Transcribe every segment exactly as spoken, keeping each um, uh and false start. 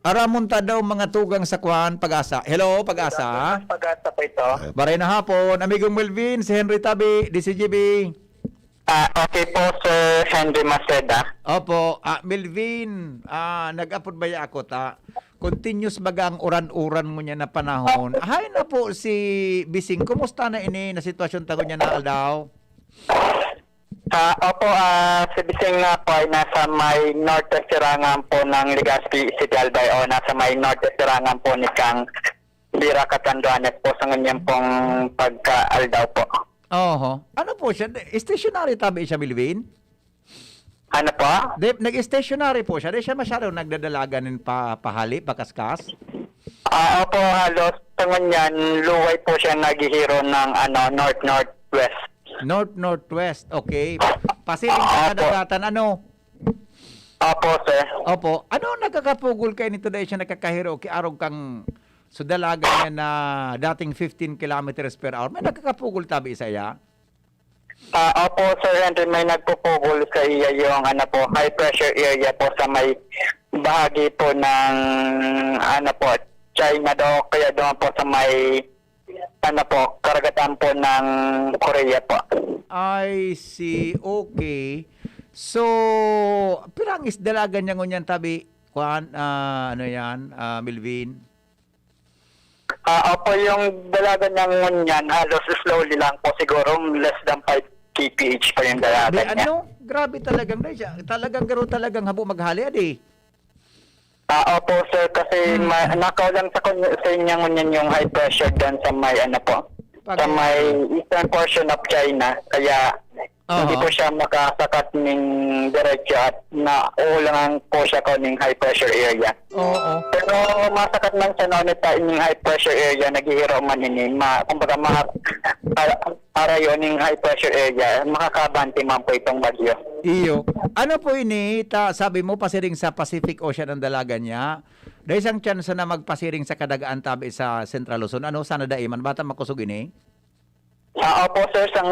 Aramon ta daw mga tugang sa kwan, Pag-asa. Hello, Pag-asa. Pag-asa po ito. Maray na hapon, Amigong Melvin, si Henry Tabi, D C G B. Ah, okay po, Sir Henry Maceda. Opo, ah, Melvin, ah, nag-apod baya ako ta. Continuous baga ang uran-uran ngunyan na panahon. Hay na po si Bising, kumusta na ini na sitwasyon ta ngunyan na aldaw? Ah, opo, ah, si Bising nga po ay nasa may northwest sirangan po ng Legazpi City, Albay, o nasa may northwest sirangan po ni Kang Bira Catanduanes po sa ngunyan pong pagkaaldaw po. Oho. Ano po siya? Stationary tabi siya, Melvin? Ano po? Di, nag-stationary po siya. Di siya masyadong nagdadalagan nin pa, pahali, pakaskas? Ah, opo, halos sa ngunyan, luway po siya naghihiro ng, ano, north-northwest. North-northwest, okay. Pasiring sa Opo. kadagatan, ano? Opo, sir. Opo. Ano nagkakapugol kayo nito dahil siya nagkakahiro? Kiarog kang sudalagan niya na dating fifteen kilometers per hour. May nagkakapugol tabi sa iya? Ah, opo, Sir Henry, may nagpupugol sa iya yung, ano po, high pressure area po sa may bahagi po ng, ano po, China daw, kaya doon po sa may, ano po, karagatan po ng Korea po. I see. Okay. So, pirang isdalagan niya ngunyan tabi? Kuan, ah, ano yan, ah, Melvin? Ah, opo, yung dalagan niya ngunyan, halos slowly lang po, siguro less than five K P H po yung Grabe, dalagan niya. ano? Grabe talagang, talagang garo talagang habo maghali, adi. Ah, opo, sir, kasi Hmm. ma-, nakaw lang sa, kun-, sa inyo ngunyan yung high pressure dyan sa may, ano po, sa Pag- may eastern portion of China. Kaya hindi Aha. po siya makasakat ning diretso at nauulangan po siya ko ning high pressure area. Oo. Pero masakat man sa noon ita ining high pressure area, naghihiro man ini, ma-, kumbaga, ma-, para, para yun, yung high pressure area, makakabante man po itong bagyo. Iyo. Ano po ini, ta, sabi mo, pasiring sa Pacific Ocean ang dalagan niya? Dahil isang tsansa na magpasiring sa kadagaan tabi sa Central Luzon. Ano, sana dai man, bata makusog ini? Ah, opo, sir, sa,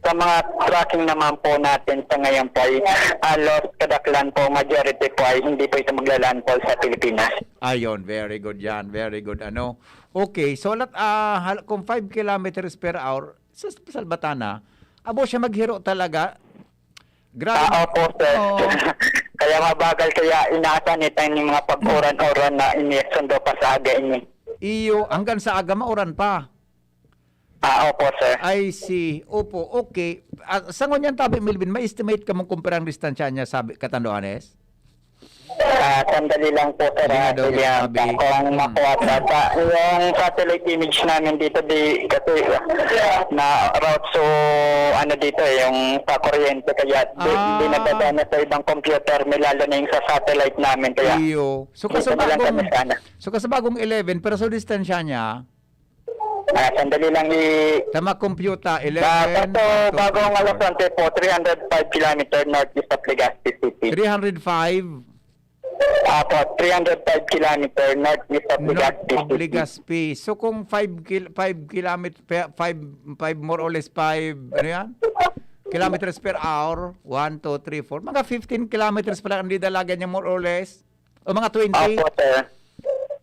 sa mga tracking naman po natin sa ngayon po ay halos kadaklan po, majority po ay hindi po ito magla-landfall sa Pilipinas. Ayun, very good yan, very good. Ano? Okay, so lat, ah, hal-, kung five kilometers per hour, sa, sa Salvatana, abo siya maghiro talaga. Grabe. Ah, opo, sir. Oo. Kaya mabagal, kaya inaasan ito yung mga pag-uran-uran na inisundo pa sa aga ini. Iyo, hanggang sa aga, mauran pa. Ah, opo, sir. I see. Opo, okay. Ah, sa ngunyan tabi, Melvin, may estimate ka mong kung pirang distansya niya, sabi, Catanduanes? Ah, sandali lang po, sir, Hindi nga ah, daw William. masabi. Kung Hmm. makuha pa sa, yung satellite image namin dito, di, kasi na route so, ano dito, eh, yung sa kuryente, kaya di, Ah. di nagagana sa ibang computer, may lalo na yung sa satellite namin, kaya Iyo. So, dito na lang kasabagong, kami sana. so, kasabagong eleven, pero sa distansya niya, Ah, sandali lang i- Tama, kompyuta, Ah, eleven, basta one, two, bagong three, alas four. onse po, three hundred five kilometer northeast of Legazpi City. Three hundred five? Apo, three hundred five kilometer northeast of North Legazpi of City. Legazpi. So, kung five kil-, five kilomet-, pe-, five, five, more or less five, ano yan? Kilometers per hour, one, two, three, four. Mga fifteen kilometers pa lang ang didalagan niya, more or less. O mga twenty? Opo, sir.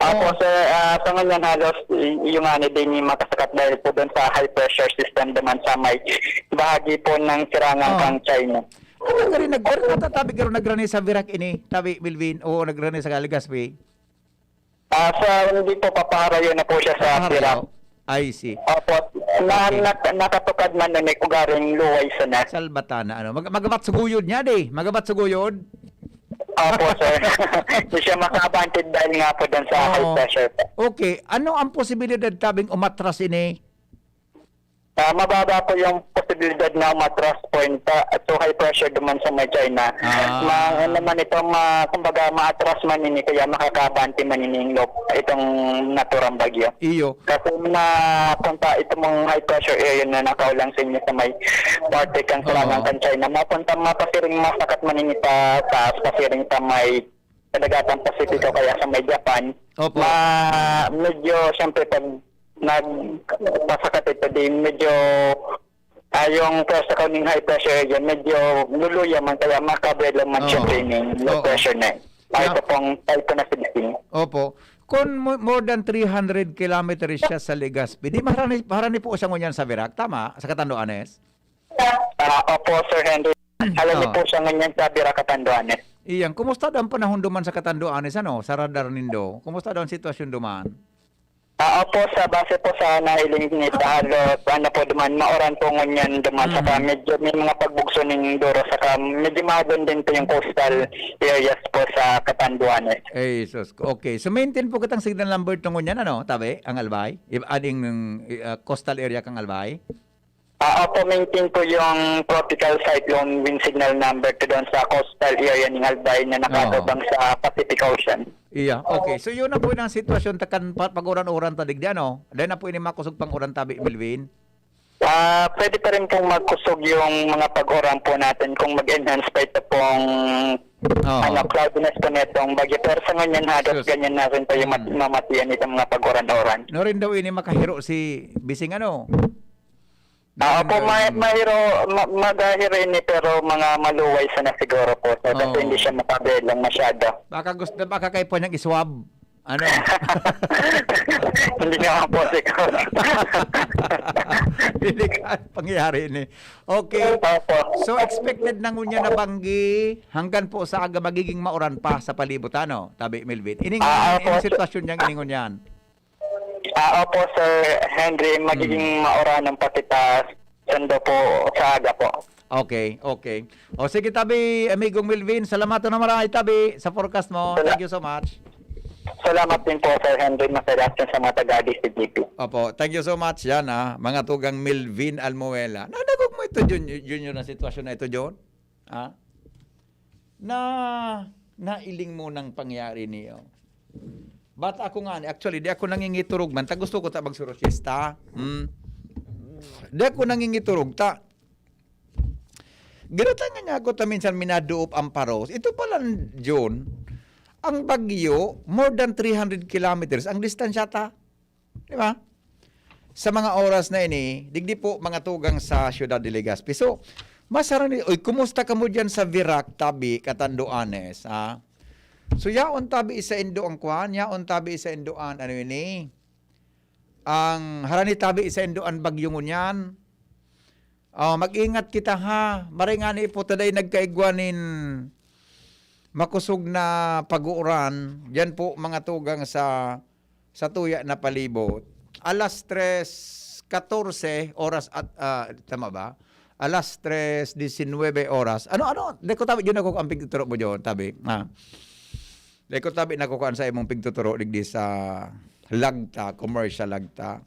Opo, Oh. sir. Ah, sa ngayon, halos y-, yung ano din yung makasakat dahil po doon sa high pressure system naman sa may bahagi po ng sirangan Oh. kang China. Ano ka rin nag-, ano ka tabi ka rin nagrani sa Virac ini? Tabi, Melvin? Oo, nagrani sa Legazpi? Ah, sa, hindi po, papaharayo na po siya sa Papaharayo? Virac. I see. Opo. Na, Okay. nak-, nakatukad man na may kugaring luway sa na. Salbatana, ano? Mag-, magabat suguyod niya, di? Magabat suguyod? Opo, sir. Hindi siya makaabante dahil nga po dun sa Oo. high pressure po. Okay. Ano ang posibilidad tabing umatras ini? Ah, mababa po yung posibilidad na umatras po yun sa, at so high pressure duman sa may China. Ah. Ma-, ano man ito, ma-, kumbaga, maatras man ini, kaya makakabante man ini yung lo-, itong naturang bagyo. Iyo. Kasi napunta itong mga high pressure area na nakaulang sa inyo sa may parte kang Oo. silangan kan China. Mapunta, mapasiring masakat man ini pa taas, pasiring sa may Kadagatan Pasipiko, kaya sa may Japan. Opo. Ma-, medyo, siyempre, pag nagpasakat ito din, medyo, ah, yung pressure ko ning high pressure area, medyo luluya man, kaya makabuelo man Oo. siyempre ning low Oo. pressure na yun. Ay, Yeah. ito pong type na sixteen. Opo. Kung mo- more than three hundred kilometers siya sa Legazpi, di maharani, maharani po siya ngunyan sa Virac, tama? Sa Catanduanes? Ah, opo, Sir Henry. Alam niyo Ah. po siya ngunyan sa Virac, Catanduanes. Iyan, kumusta daw ang panahon duman sa Catanduanes, ano, sa radar nindo? Kumusta daw ang sitwasyon duman? Ah, opo, sa base po sa nahiling ni Pahalo, ano po duman, mauran po ngunyan duman, Mhm. saka medyo may mga pagbugso ning duro, saka medyo mahagod din po yung coastal areas po sa Catanduanes. Eh, sus. Okay. So, maintain po kitang signal number two ngunyan, ano, tabi, ang Albay? I- Ading uh, coastal area kang Albay? Ah, opo, maintain po yung tropical cyclone wind signal number two doon sa coastal area ng Albay na nakatubang sa Pacific Ocean. Iya. Okay. So, yun na po ang sitwasyon takan pa- pag-uran-uran ta digdi, ano? Dahil na po ini makusog pang uran tabi, Melvin. Ah, pwede pa rin pong magkusog yung mga pag-uran po natin kung mag-enhance pa ito pong Oo. ano, cloudiness po netong bagyo. Pero sa ngunyan, halos Sus. ganyan na rin po yung mat- Mm. mamatian itong mga pag-uran-uran. No rin daw ini makahiro si Bising, ano? Ah, opo, Bising, ma- um, mahiro, ma- magahiro ini pero mga maluway sana siguro po. So, kasi Oo. hindi siya makabelang masyado. Baka gusto, baka kayo po niyang iswab. Ano? Hindi naman po siguro. Delikado pangyayari ini. Okay. Opo. So, expected na ngunyan na banggi hanggang po sa aga magiging mauran pa sa palibot, ano? Tabi, Melvin. Ining, Ah, ining opo. sitwasyon niyang ining ngunyan. Ah, opo, Sir Henry, magiging Hmm. mauran ang pati pa sundo po sa aga po. Okay, okay. O sige, tabi, amigong Melvin, salamat na maray, tabi, sa forecast mo. Sala- Thank you so much. Salamat din po, Sir Henry. Masaya sa mga taga-D C G P. Opo, thank you so much. Yan, ah, mga tugang Melvin Almuela. Nadagog mo ito, Jun-, Junior, na sitwasyon na ito, John? Ah? Na, nailing mo ng pangyari niyo. Bata ako nga, actually, di ako nangingiturog man. Ta gusto ko ta magsurosyesta. Hmm? Di ako nangingiturog ta. Ginatangan niya ako ta minsan minaduop ang paros. Ito pala, June, ang bagyo, more than three hundred kilometers ang distansya ta. Di ba? Sa mga oras na ini, digdi po mga tugang sa Ciudad de Legazpi. So, masarang ni, oy, kumusta kamo diyan sa Virac, tabi, Catanduanes, ha? So, yaon tabi sa indo ang kwan, yaon tabi sa indo an, ano ini? Ang harani tabi sa indo an bagyo ngunyan. Ah, mag-ingat kita, ha. Maray ngani po ta dai nagkaigwa nin makusog na pag-uuran. Diyan po mga tugang sa, sa tuya na palibot. Alas tres katorse oras at, ah, tama ba? Alas tres disinwebe oras. Ano, ano? Di ko tabi, yun ako ang pigtuturo mo, John, tabi. Ah. Di ko tabi nakukuhaan sa imong pigtuturo digdi sa Lagta, commercial Lagta.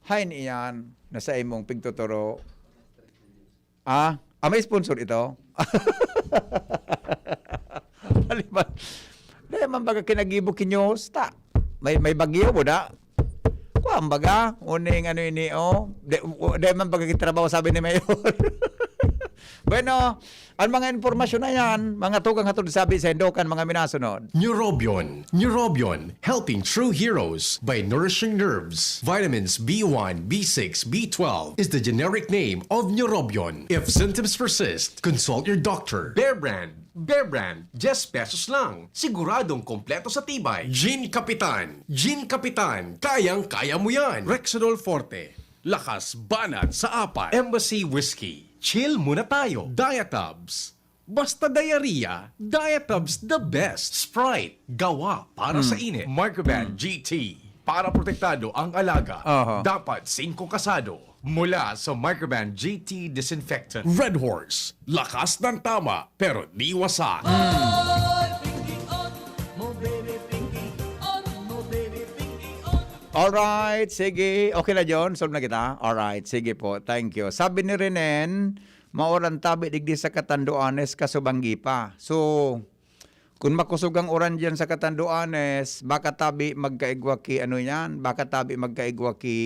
Hay niyan, na sa imong pigtuturo. Ah, ah, may sponsor ito? Haliman. Dahil man baga kinagibo kinyos, ta. May, may bagyo mo na. Kuwan baga, uning ano ini, oh. Dahil man baga kitrabaho, sabi ni Mayor. Bueno, ang mga impormasyon na yan, mga tugang hatod sabi sa indo kan mga minasunod. Neurobion. Neurobion, helping true heroes by nourishing nerves. Vitamins B one, B six, B twelve is the generic name of Neurobion. If symptoms persist, consult your doctor. Bear Brand. Bear Brand, diyes pesos lang. Siguradong kompleto sa tibay. Gin Kapitan. Gin Kapitan, kayang-kaya mo yan. Rexidol Forte. Lakas banat sa apat. Embassy Whiskey. Chill muna tayo. Diatabs. Basta diarrhea, Diatabs the best. Sprite, gawa para sa init. Microban G T, para protektado ang alaga. Aha. Dapat singko kasado. Mula sa Microban G T Disinfectant. Red Horse, lakas ng tama, pero di wasak. Alright, sige. Okay na, John. Solve na kita. Alright, sige po. Thank you. Sabi ni Renen, mauran tabi digdi sa Catanduanes, kaso banggi pa. So, kung makusog ang uran dyan sa Catanduanes, baka tabi magkaigwa ki, ano yan, baka tabi magkaigwa ki,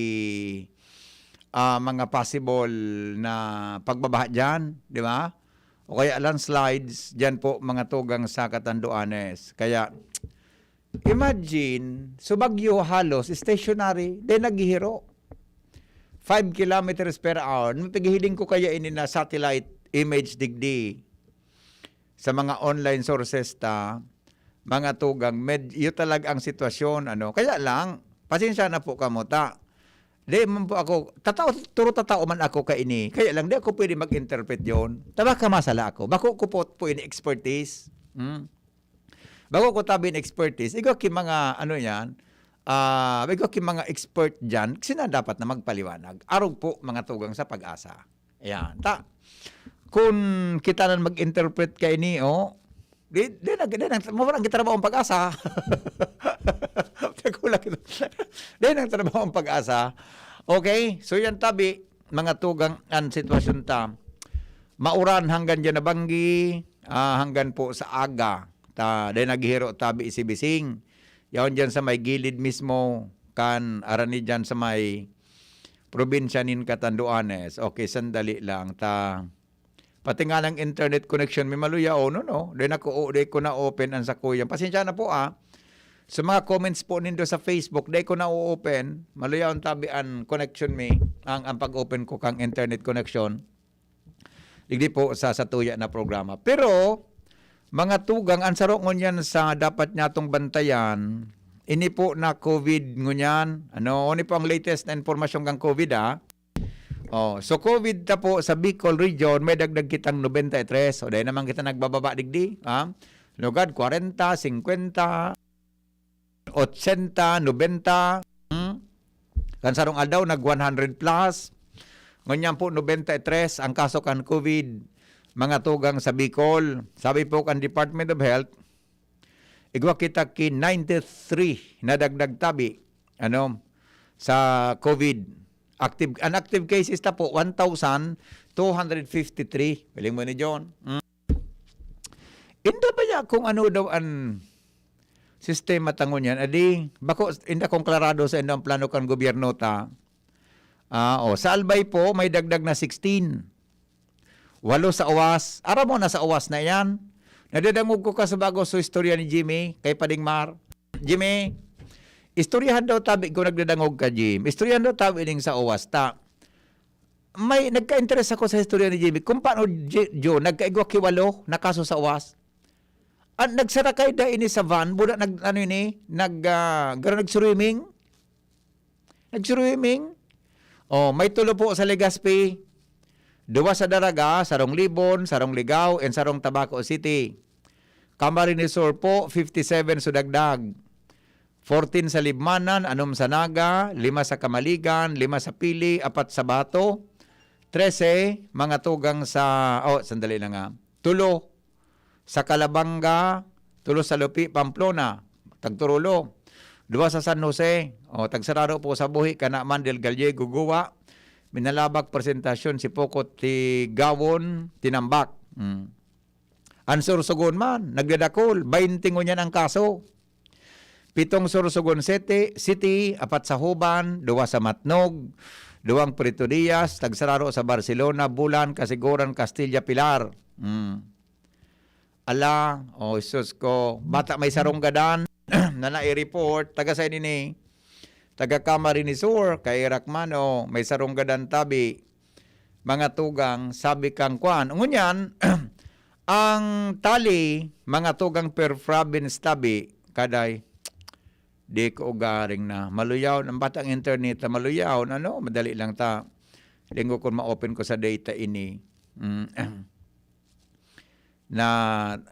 ah, mga possible na pagbabaha dyan, di ba? O kaya landslides dyan po, mga tugang sa Catanduanes. Kaya, imagine, so bagyo halos stationary, then naghihiro. Five kilometers per hour. Nung paghihiling ko kaya ini na satellite image digdi sa mga online sources ta, mga tugang, medyo talaga ang sitwasyon, ano. Kaya lang, pasensya na po kamo, ta. Di man po ako, tatao, turo tatao man ako kaini. Kaya lang, di ako pwede mag-interpret yon. Ta baka masala ako. Bako ko po, po ini expertise. Hmm? Bako ko tabi in expertise. Igwa ki mga, ano yan, ah, igwa ki mga expert dyan, sina dapat na magpaliwanag. Arog po, mga tugang sa pag-asa. Ayan. Ta, kun kita na mag-interpret kaini, oh, di, di na, di na, mawala ang trabaho ang pag-asa. Teka lang. Di na trabaho ang pag-asa. Okay? So, yan tabi, mga tugang, ang sitwasyon ta. Mauran hanggang dyan na banggi, ah, hanggang po sa aga. Ta, di naghihiro tabi isibising. Yaon dyan sa may gilid mismo, kan arani dyan sa may probinsya nin Catanduanes. Okay, sandali lang. Ta, pati nga ng internet connection, may maluya, oh, no, no? Di na ko, di ko na open ang sakuyan. Pasensya na po, ah. Sa mga comments po nindo sa Facebook, di ko na open. Maluya ang tabi ang connection mi, ang, ang pag-open ko kang internet connection. Digdi po sa satuya na programa. Pero, mga tugang, ang saro ngunyan sa dapat nyatong bantayan, ini po na COVID ngunyan. Ano, ini po ang latest na impormasyon kang COVID, ah. Oh, so COVID ta po sa Bicol Region, may dagdag kitang nobenta y tres. O, dahil naman kita nagbababa digdi, ha? Lugad, kwarenta, singkwenta, otsenta, nobenta. Hmm? Kan sarong aldaw, nag one hundred plus. Ngunyan po, nobenta y tres ang kaso kan COVID, mga tugang sa Bicol. Sabi po kan Department of Health, igwa kita ki ninety-three na dagdag tabi, ano, sa COVID. Active, ang active cases ta po, one thousand two hundred fifty-three. Piling mo ni John. Mm. Inda ba ya kung ano daw ang sistema tangon yan? Adi, bako, inda kung klarado sa inda ang plano kan gobyerno ta. Ah, oh, sa Albay po, may dagdag na sixteen. Walo sa Oas. Aram mo na sa Oas na yan. Nadadangog ko ka sa bago sa istorya ni Jimmy, kay Pading Mar. Jimmy, istoryahan daw tabi ko nagdadangog ka, Jim. Istoryahan daw tabi ning sa Oas ta. May nagka-interes ako sa istorya ni Jimmy. Kung paano, J- Joe, nagkaigwa ki walo na kaso sa Oas. At nagsarakay da ini sa van, buda nag, ano ini, nag, ah, garo nag-swimming. Nag-swimming. Oh, may tulo po sa Legazpi, duwa sa Daraga, sarong Libon, sarong Ligao, and sarong Tabaco City. Camarines Sur po, fifty-seven so dagdag. Fourteen sa Libmanan, anom sa Naga, lima sa Kamaligan, lima sa Pili, apat sa Bato, trese, mga tugang sa, oh, sandali na nga. Tulo sa Calabanga, tulo sa Lupi, Pamplona, tagturulo. Duwa sa San Jose, o, tagsararo po sa Buhi, Canaman, Del Gallego, Guwa, Minalabac, Presentacion, Sipocot, Tigawon, Tinambac. Mm. Ang Sorsogon man, nagdadakol, baynte ngunyan ang kaso. Pitong Sorsogon City, City, apat sa Juban, duwa sa Matnog, duwang Puerto Diaz, tagsararo sa Barcelona, Bulan, Casiguran, Castilla, Pilar. Mm. Ala, oh, sus ko, bata may sarong gadan na nai-report, taga sa ini, taga Camarines Sur, kay Rakmano, may sarong gadan tabi, mga tugang, sabi kang kwan. Ngunyan, ang tali, mga tugang per province tabi, kaday, di ko ugaring na. Maluyaw, ang batang internet, maluyaw, ano, madali lang ta. Linggo kun ma-open ko sa data ini. Mm. Na,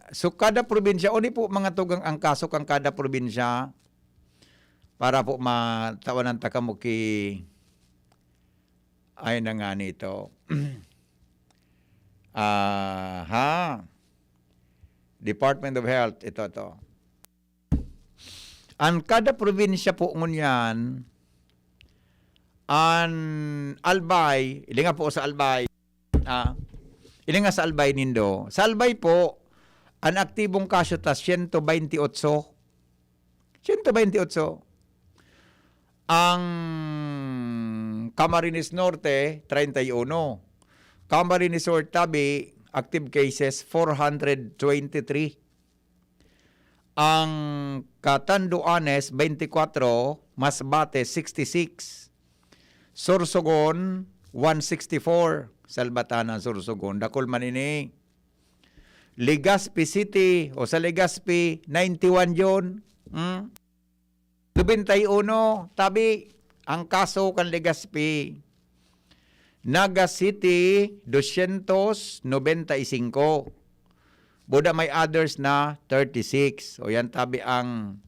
so, kada probinsya, oni po mga tugang ang kaso kan kada probinsya para po matawanan ta kamo ki, ay na nga nito. Aha. Department of Health, ito to. Ang kada probinsya po ngunyan, an Albay, ili nga po sa Albay, ah, ili nga sa Albay nindo. Sa Albay po, ang aktibong kaso ta, siyento baynte otso. Siyento baynte otso. Ang Camarines Norte, treinta y uno. Camarines Sur, tabi, active cases, four hundred twenty-three. Ang Catanduanes, twenty-four, Masbate, sixty-six. Sorsogon, one sixty-four. Salbatanan, Sorsogon. Dakul man ini. Legazpi City, o sa Legazpi, ninety-one yun. Hmm? Nobenta y uno, tabi, ang kaso kan Legazpi. Naga City, dosyentos nobenta y singko. Buda may others na thirty-six. O yan, tabi ang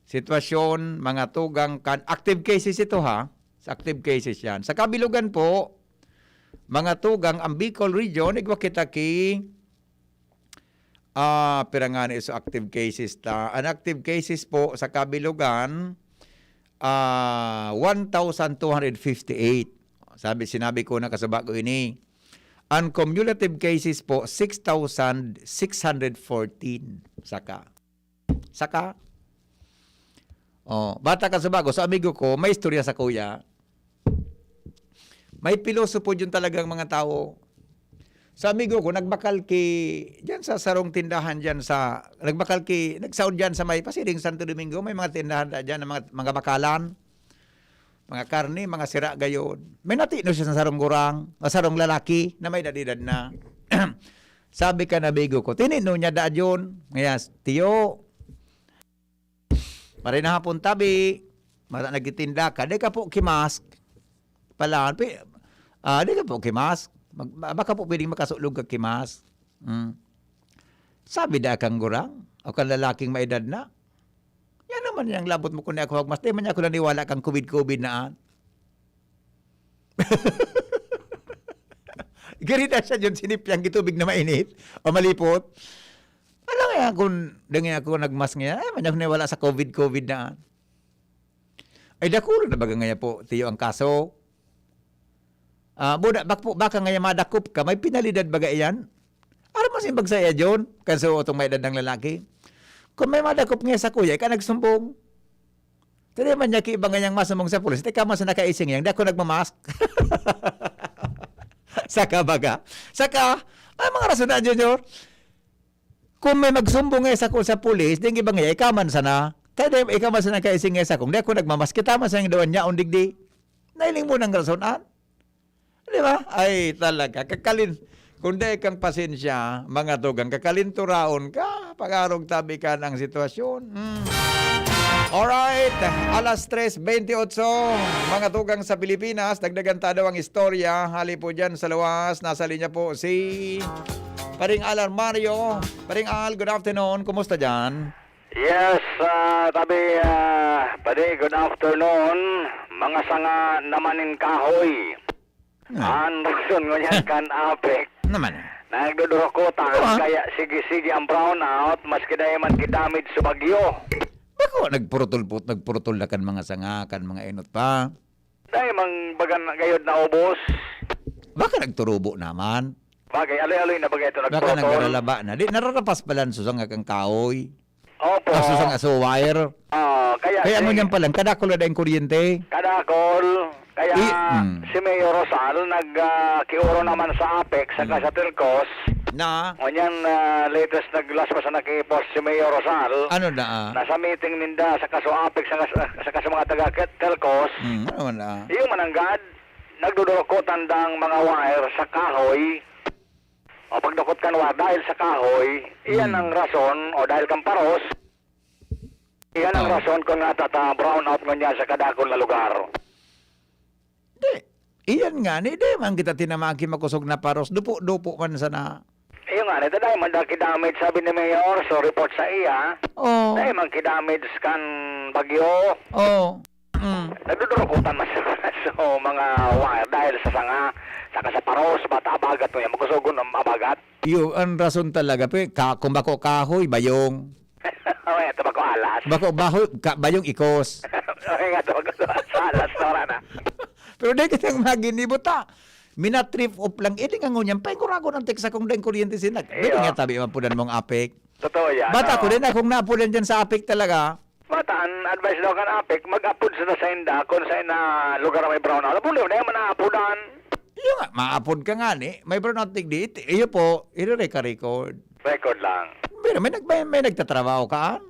sitwasyon, mga tugang kan active cases ito, ha? Sa active cases yan. Sa kabilugan po, mga tugang, ang Bicol region, igwa kita ki, ah, pira nga ni iso active cases ta. Ang active cases po sa kabilugan, ah, one thousand two hundred fifty-eight. Sabi, sinabi ko na kasubago ini. Ang cumulative cases po, six thousand six hundred fourteen. Saka, saka, oh, bata kasubago, sa amigo ko, may istorya sa kuya. May pilosopo yun talagang mga tao. Sa amigo ko, nagbakal ki, diyan sa sarong tindahan, diyan sa, nagbakal ki, nagsaod diyan sa may Pasiring Santo Domingo, may mga tindahan da diyan, mga, mga bakalan, mga karne, mga sira gayon. May natino siya sa sarong gurang, o sarong lalaki, na may edad-edad na. Sabi kan amigo ko, tinino niya da yun. Ngaya, tiyo, maray na hapon tabi, mata nagtitinda ka, di ka po kimask. Pala, pi-, ah, di ka po kimask. Mag-, ba-, baka po pwedeng makasulog ka kimask. Mm. Sabi da kang gurang, o kang lalaking maedad na, "Yan naman yung labot mo kung di ako magmask. Di man niya ako naniwala kang covid-covid na an." Gari na siya dyan, sinipyang gitubig na mainit o malipot. Ano nga kung, di nga ako nagmask ngayon? Ay, man ako naniwala sa covid-covid na an. Ay, dakul na baga ngaya po, tiyo, ang kaso. Ah, buda, bak-, po, baka ngaya madakop ka, may penalidad baga iyan? Aram mo simbag sa iya, John? Kaso itong may edad ng lalaki. Kung may madakop ngaya sa kuya, ika nagsumbong. Tadi man niya kiba ngayang masumbong sa pulis, teka man sa nakaising yan, di ako nagmamask. Saka baga. Saka, ang mga rason na, Junior, kung may magsumbong eh sa, sa pulis, di nga iba nga, ikaw man sana. Kaya di, ikaw man sana kaising eh sa kung di ako nagmamask, kita man sa yung doon niya, undig di. Nailing mo ng rason, an? Di ba? Ay, talaga. Kakalin, kung di kang pasensya, mga tugang, kakalinturaon ka, pag-arog tabi ka ng sitwasyon. Hmm. Alright, alas tres veintiocho, mga tugang sa Pilipinas, dagdagan ta daw ang istorya. Hali po dyan sa luwas, nasa linya po si Paring Al Armario. Paring Al, good afternoon. Kumusta dyan? Yes, ah, tabi, ah, padi, good afternoon. Mga sanga naman nin kahoy. Ah. An rason ngunyan kan APEC, Naman. nagdudurukutan, Ah. kaya sige-sige ang brownout, maski dai man ki-damage sa bagyo. Bako, nagpurutol-put-, nagpurutol na kan mga sanga, kan mga enot pa. Dai mang bagan gayod na ubos. Baka nagturubo naman. Bagay, aloy-aloy na bagay ito Baka nagpurutol. nagkaralaba na. Di, nararapas pala ang susang kang kahoy. Opo. Ah, susang aso wire. Ah, kaya Kaya si ngunyan pa lang, kadakol na daing kuryente. Kadakol. Kaya I-, mm. si Mayor Rosal nag, ah, kioro naman sa APEC saka Mm. sa Telcos. Na? Ngunyan, ah, latest naglaspas na nag-i-post si Mayor Rosal. Ano na, ah? Nasa meeting ninda sa kaso APEC, sa kas-, sa kaso mga taga Ket-, Telcos. Mm, ano na, ah? Yung mananggad, nagdudurukutan dang mga wire sa kahoy. O pagdukot kan wire dahil sa kahoy, iyan Mm. ang rason, o dahil kan paros, iyan ang Ah. rason kung natata brownout ngunyan sa kadakol na lugar. Di, iyan nga ni, di man kita tinamaan ki makusog na paros, dupo-dupo man sana. Iyo nga ni, dai man daw ki-damage, sabi ni Mayor, so report sa iya. Oo. Dai man ki-damage kan bagyo. Oo. Mm. Nagdudurukutan man sa, so, mga wire dahil sa sanga, saka sa paros, bata abagat mo yan, makusugon ang abagat. Iyo, ang rason talaga, pe, ka-, kung bako kahoy, bayong. Oh, eto, bako alas. Bako bahoy, ka-, bayong ikos. Oh, nga to, bako alas, wala na. Pero di kitang maginibo ta. Mina-trip off lang. Ini nga ngunyan, paingkurago ng text akong daing kuryente sinag. Iyo. Pero nga tabi, mapunan mong APEC. Totoo yan, Bata oo. ko din, akong napunan dyan sa APEC talaga. Bata, ang advice daw kan APEC, mag-apod sa sainda kung sa na lugar may brownout. Apo, di man naapodan. Iyo nga, maapod ka nga ni. May brownout digdi. It-, iyo po, irere ka record. Record lang. Pero may nag-, may, may nagtatrabaho ka, an?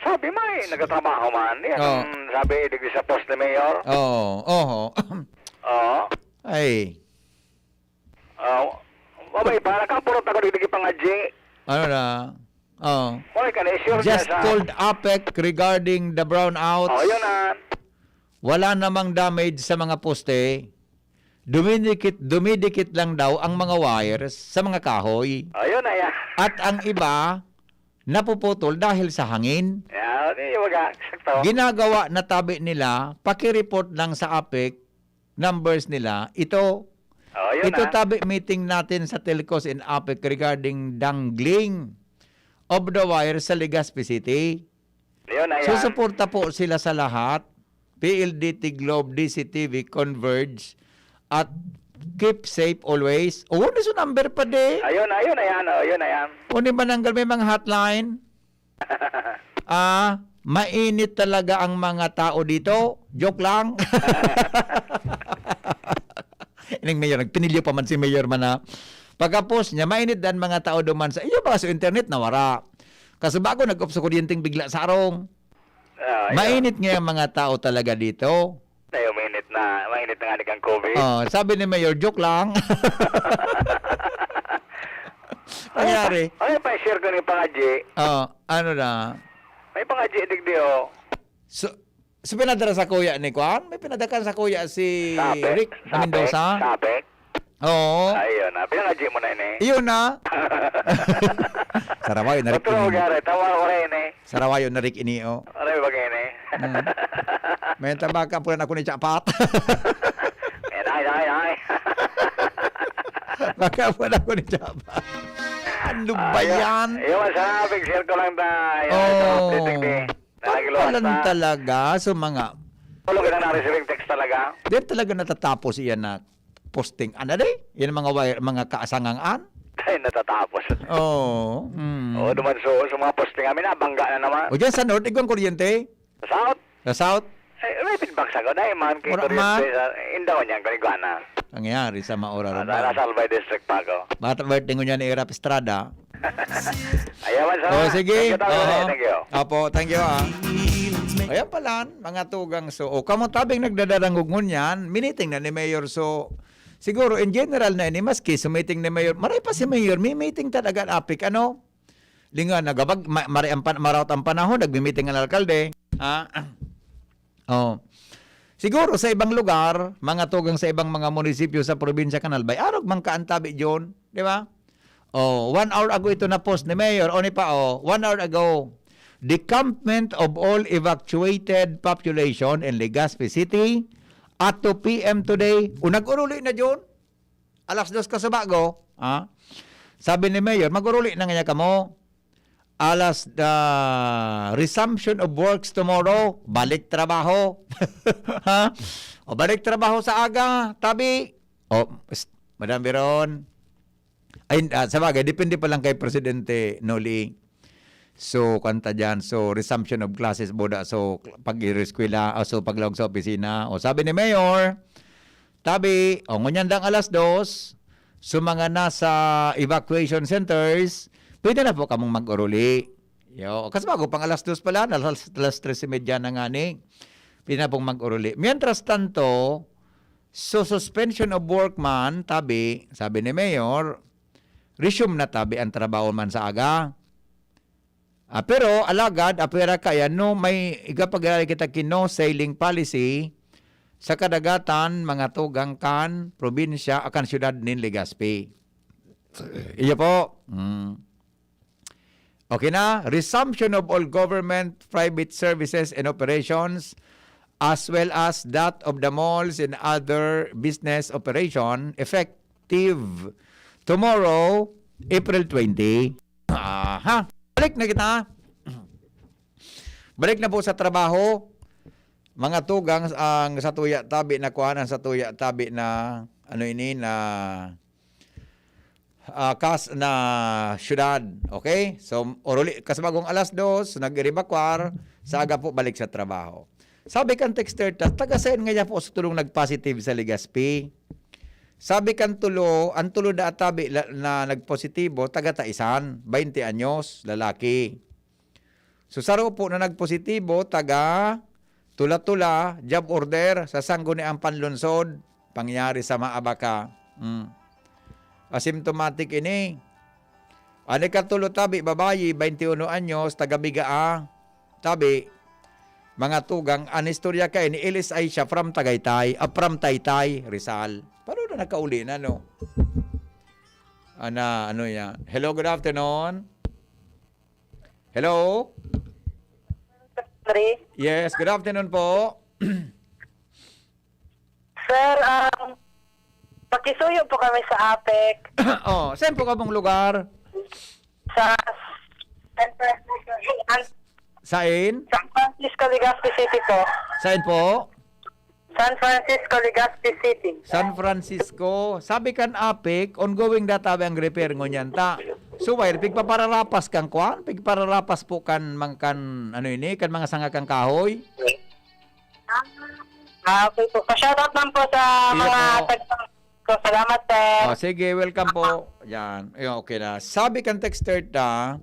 Sabi, may nagtatrabaho man. Yan Oo. ang sabi digdi sa post ni Mayor. Oo, oho. Oo. Ay. Ah, mabay pa, nakapurot ako digdi pangadji. Ano na? Oh. Oy, ka na-sure Just sa... called APEC regarding the brownouts. Oh, yun na. Wala namang damage sa mga poste. Dumidikit, dumidikit lang daw ang mga wires sa mga kahoy. Oh, yun na yan. At ang iba, napuputol dahil sa hangin. Yan, yung mga, sakto. Ginagawa na tabi nila, pakireport lang sa APEC numbers nila. Ito, Oh, yun ito na. Tabi, meeting natin sa Telcos and APEC regarding dangling of the wire sa Legazpi City. Yun na yan. Susuporta po sila sa lahat. P L D T Globe, D C T V, Converge, at keep safe always. Oh, ano sa number pa di? Ayun, ayun na yan. Oh, yun na yan. O ni mananggal may mga hotline? Ah, mainit talaga ang mga tao dito. Joke lang. Ining mayor, nagpinilyo pa man si mayor man na pagkapos niya, mainit dan mga tao duman sa iyo, baka sa internet, nawara. Kasi bago nag-upso kuryenteng bigla sa arong. Ah, yun. Mainit nga ang mga tao talaga dito. Tayo, mainit na, mainit na nga ni kang COVID. Oh, sabi ni Mayor, joke lang. Nangyari. Ay, pa-share ko ni Pangaji. Oh, ano na? May Pangaji, digdi, oh. So, so pinadara sa kuya ni Kwan? May pinadakan sa kuya si Sapek. Rick Mendoza? Sapek. Oo. Ayun na. Pinangaji mo na ini. Iyon na. Sarawayo na Rick Otro ini. Lugar, eh. Tawa ko rin, eh. Sarawayo na Rick ini, oh. Ano yung bagay, eh? Hmm. May tabaka po na ako ni Chapat. Eh, ay, ay, ay. Baka po na ako ni Chapat. Ano ba yan? Yung sa big circle lang ba? Yung Oh. sa updating, eh. Nakagiluwas Palan na. Talaga sa mga... Tulog ka na receiving text talaga? Di talaga natatapos iyan na posting. Ano di? Yan mga wire, mga kaasangangan. Ay, natatapos. Oo. Mm. Oo, duman so, sa mga posting kami, nabangga na naman. O dyan sa North, igwang kuryente? South? Sa South? Eh, may feedback sa ko. Dahil man, kay Wala kuryente, man. Sa, indaw niyan, kaligwana. Nangyari sa Maura Ah, Ruban. nasa Albay District pa ako. Bata birthday ngunyan ni Erap Estrada. Ayaw man sa... Oh, sige. Thank you, thank you, Oo. thank you. Apo, thank you, ah. Ayan pala, mga tugang. So, o, kamo tabing nagdadarangog ngunyan, miniting na ni Mayor. So, siguro, in general na ini, maski sumiting ni Mayor, maray pa si Mayor, may meeting talaga, APEC, ano? Linga, nagabag, ma, maray ang pan, maraot ang panahon, nagmi-meeting ang alkalde. Ha? Oh. Siguro sa ibang lugar, mga tugang sa ibang mga munisipyo sa probinsya kan Albay, arog man ka ang tabi, John, di ba? Oh, one hour ago ito na post ni Mayor, o ni pa, oh, one hour ago. Decampment of all evacuated population in Legazpi City at two P M today. O, nag-uruli na, John? Alas dos ka sa bago, ha? Sabi ni Mayor, mag-uruli na nga kamo. Alas, ah, resumption of works tomorrow, balik trabaho. Ha? O balik trabaho sa aga, tabi. O, pst, Madam Veron. Ay, ah, sa bagay, depende pa lang kay Presidente Noli. So, kanta dyan. So, resumption of classes, boda. So, pag-eskwela, ah, so, paglaog sa opisina. O, sabi ni Mayor, tabi, o, ngunyan dang alas dos, so, mga nasa evacuation centers, pwede na po kamong mag-uruli. Yo, kasi bago pang alas dos pala, alas, alas tres y media na nga ni. Pwede na pong mag-uruli. Mientras tanto, so, suspension of work man, tabi, sabi ni Mayor, resume na tabi ang trabaho man sa aga. Ah, pero, alagad, apwera kaya, no, may igapagirali kita ki no sailing policy sa kadagatan, mga tugang kan probinsya, akan syudad nin Legazpi. Iyo po. Mm. Okay na, resumption of all government, private services and operations, as well as that of the malls and other business operation, effective tomorrow, April twenty. Aha. Balik na kita. Balik na po sa trabaho. Mga tugang, ang satuya tabi na kuan, ang satuya tabi na, ano ini, na, ah, kas-, na syudad. Okay? So, uruli, kas bagong alas dos, nag-evacuar, sa aga po, balik sa trabaho. Sabi kan texter ta, taga saan nga po sa tulong nag-positive sa Legazpi? Sabi kan tulo, ang tulo na atabi la, na nagpositibo, taga Taisan, baynte anyos, lalaki. So, saro po na nagpositibo, taga Tula-Tula, job order, sa Sangguniang Panlungsod, pangyari sa Maabaca. Mm. Asymptomatic ini. An ikatulo tabi, babayi, baynte uno anyos, taga Bigaa. Tabi, mga tugang, an istorya kaini, L S I siya from Tagaytay, ah, from Taytay, Rizal. Paano na nakauli na, no? Ana, ano yan? Hello, good afternoon. Hello? Sorry. Yes, good afternoon po. Sir, um, pakisuyo po kami sa APEC. Oh, saan po kamong lugar? Sa Sain? San Francisco, Legazpi City po. Sain po? San Francisco, Legazpi City. San Francisco. Sabi kan APEC, ongoing data ang repair ngunyan ta. So, why? Pigpapararapas kan kwan? Pigpararapas po kan, mang, kan, ano ini? Kan mga sanga kan kahoy? Ah, okay po. Pa-shoutout lang po sa Iyo mga po. tag- So, salamat, sir. Oh, sige, welcome po. Yan. Ayun, okay na. Sabi kan texter ta,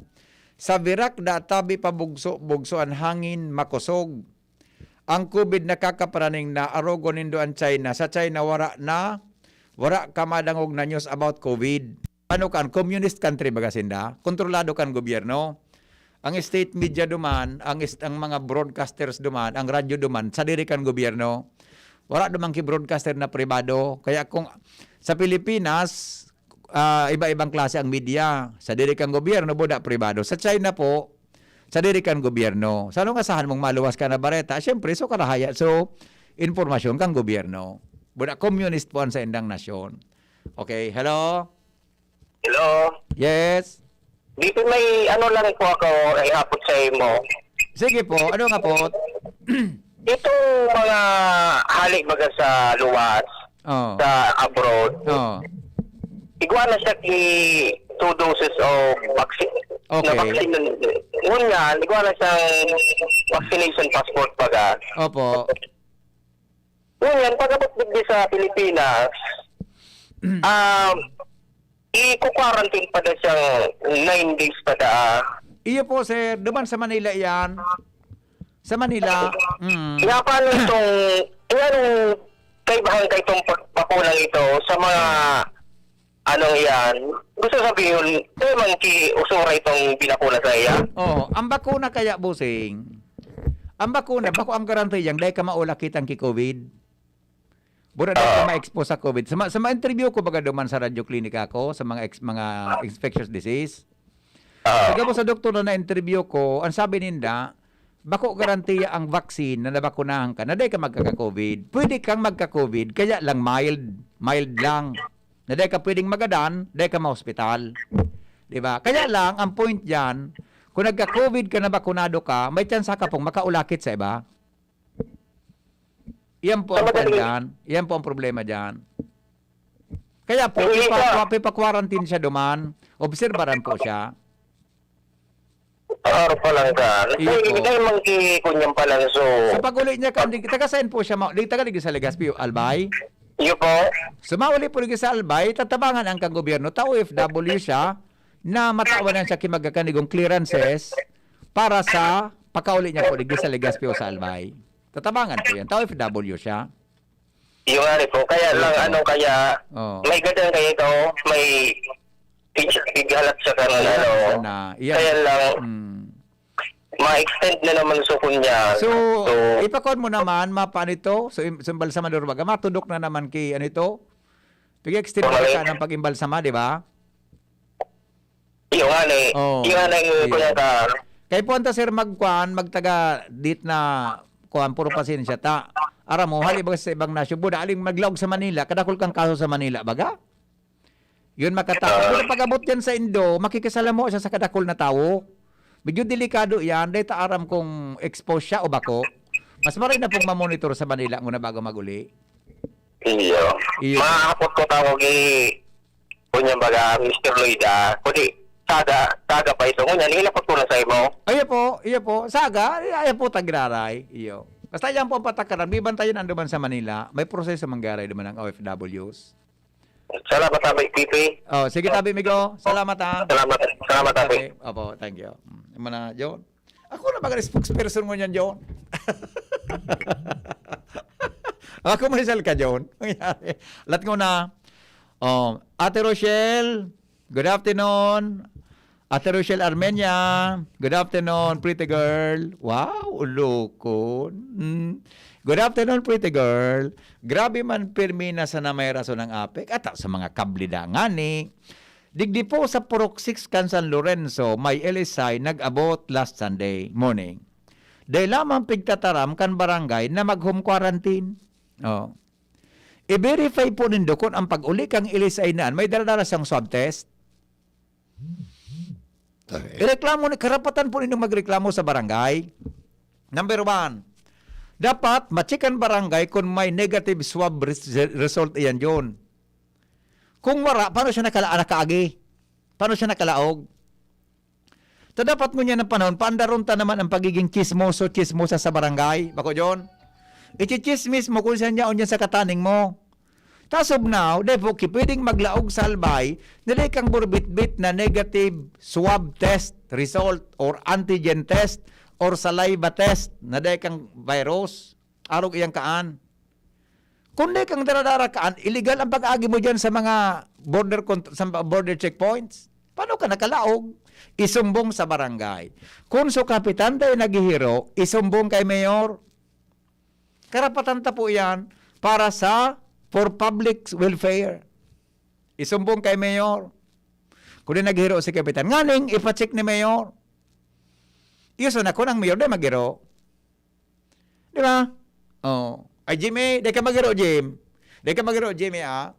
sa Virac da tabi pa bugso, bugso an hangin, makosog. Ang COVID nakakaparaning na, arogon nindo an China. Sa China, wara na, wara ka madangog na news about COVID. Ano kan, communist country baga sinda? Kontrolado kan gobyerno. Ang state media duman, ang, ist- ang mga broadcasters duman, ang radyo duman, sadiri kan gobyerno. Wala duman ki broadcaster na pribado. Kaya kung sa Pilipinas, ah, iba-ibang klase ang media. Sadiri kan gobyerno, buda pribado. Sa China po, sadiri kan gobyerno. Sa anong asahan mong maluwas ka na bareta? Siyempre, so karahaya. So, informasyon kan gobyerno. Buda communist po ang sa indang nasyon. Okay, hello? Hello? Yes? Dito may ano lang po ako ihapot sa imo. Sige po, ano nga po? Itong mga hali baga sa luwas, Oh. sa abroad, Oh. igwa na siya ki two doses of vaccine. Okay. Na vaccine. Ngunyan, igwa na siyang vaccination passport baga. Opo. Ngunyan, pag-abot digdi sa Pilipinas, um, i-quarantine pa da siyang nine days pa da. Iyo po, sir. Duman sa Manila yan. Sa Manila. Mm. Nga paano itong, nga nung kaibahan ka itong pagpakulang ito sa mga anong yan? Gusto sabihin, kaya man ki usura itong binakuna sa iya? Oh, ang bakuna kaya, bossing. Ang bakuna, bako ang garantiyang dahil ka maulakit ang ki-COVID. Bura dahil ka ma-expose sa COVID. Sa, ma- sa ma-interview ko baga duman sa Radyo Klinika ko, sa mga ex- mga infectious disease. Ah, Pagkabos sa doktor na na-interview ko, ang sabi ninda, bako garantiya ang vaccine na nabakunahan ka na dahil ka magkaka-COVID. Pwede kang magka-COVID, kaya lang mild. Mild lang. Na dahil ka pwedeng magadan, dahil ka ma-hospital. Di ba? Kaya lang, ang point dyan, kung nagka-COVID ka, nabakunado ka, may tsansa ka pong makaulakit sa iba. Iyan po ang Sa madaling- dyan. Iyan po ang problema dyan. Kaya po, Hindi ipa, ka- ipa, ipa-quarantine siya duman. Obserbaran po siya. Araw pa lang ka. Iyo po. Hindi man ki kunyan pa lang. So, Sa pag-uli niya, kan, di, taga saan po siya? Ma- Di, taga di sa Legazpi, Albay? iyo po. So, mauli po di sa Albay, tatabangan ang kang gobyerno, ta O F W siya, na matawan na siya kimagakanigong clearances para sa pagkauli niya po di sa Legazpi o sa Albay. Tatabangan po yan. Ta O F W siya. Yung nga rin po. Kaya lang, Iyo. ano kaya, Oh. may gadang kayo ito, may pig- pighalat sa kanan, ano. Na, iyan. Kaya lang, Mm. ma-extend na naman sa kunya. So, So, ipakuan mo naman, mapa nito, so, im- so, imbalsamador baga, matudok na naman ki, ano ito? Pag-extend mo Bumalik. ka ng pag-imbalsama, di ba? Iyo nga ni, Oh, iyo nga ni, iyo. kuya ka. Kay po anta, sir, magkuan, magtaga dit na kuan, puro pasensya ta. Aram mo, hali ba sa ibang nasyon, buda, aling maglaog sa Manila, kadakol kang kaso sa Manila, baga? Yun, makatao. Pero pag-abot yan sa Indo, makikisalamuha siya sa kadakol na tawo. Medyo delikado yan, dahil ta aram kung exposed siya o bako. Mas maray na pong mamonitor sa Manila muna bago mag-uli. Iyo. Iyo. Mahapot ko tawag ni, kunya baga, Mister Lloyd, ah. Kundi, saga, saga pa ito. Ngunyan, hinapot ko na sa imo. Ayo po, iyo po. Saga, ayo po, tagraray. Iyo. Basta yan po ang patakaran. May bantayan ang duman sa Manila. May proseso manggaray duman ng O F Ws. Salamat, Tabi, P P. Oh, sige, tabi, migo. Salamat, ha. Salamat, salamat, Tabi. Tabi. Opo, thank you. Mm, yung mga, John. Ako na ba spokesperson mo niyan, John? Ako, Maricel ka, John. Nangyari. Lat ko na. Oh, Ate Rochelle, good afternoon. Ate Rochelle Armenia, good afternoon, pretty girl. Wow, ulokon. Mm. Good afternoon, pretty girl. Grabe man, pirmi na sana may rason ang APEC. At sa mga kable da ngani, digdi po sa Purok six kan San Lorenzo, may L S I nag-abot last Sunday morning. Dai lamang pigtataram kan barangay na mag-home quarantine. Oh. I-verify po nindo kung ang pag-uli kang L S I na may dala-dala siyang swab test. Okay. Ireklamo ni, karapatan po ninyong magreklamo sa barangay. Number one, dapat ma-check ang barangay kung may negative swab res-, result iyan, John. Kung wala, paano siya nakala-, nakaagi? Paano siya nakalaog? Ta dapat ngunyan ang panahon, paandaron ta naman ang pagiging chismoso, chismosa sa barangay. Bako, John? Ichichismis mo kung saan yaon dyan sa kataning mo. Ta as of now, dai po ki pwedeng maglaog sa halbay na dai kang burbitbit na negative swab test result or antigen test or saliva test na dai kang virus. Arog iyang kaan. Kung dai kang dara-dara kaan, illegal ang pag-agi mo dyan sa mga border cont-, sa mga border checkpoints. Paano ka nakalaog? Isumbong sa barangay. Kung so kapitan tayo naghihiro, isumbong kay mayor. Karapatan ta po yan para sa, for public welfare. Isumbong kay mayor. Kung di naghiro si kapitan, nganing ipacheck ni mayor. Iyo, so na, kung ang mayor, di maghiro. Di ba? Oh. Ay, Jimmy, di ka maghiro, Jim. Di ka maghiro, Jimmy, ah.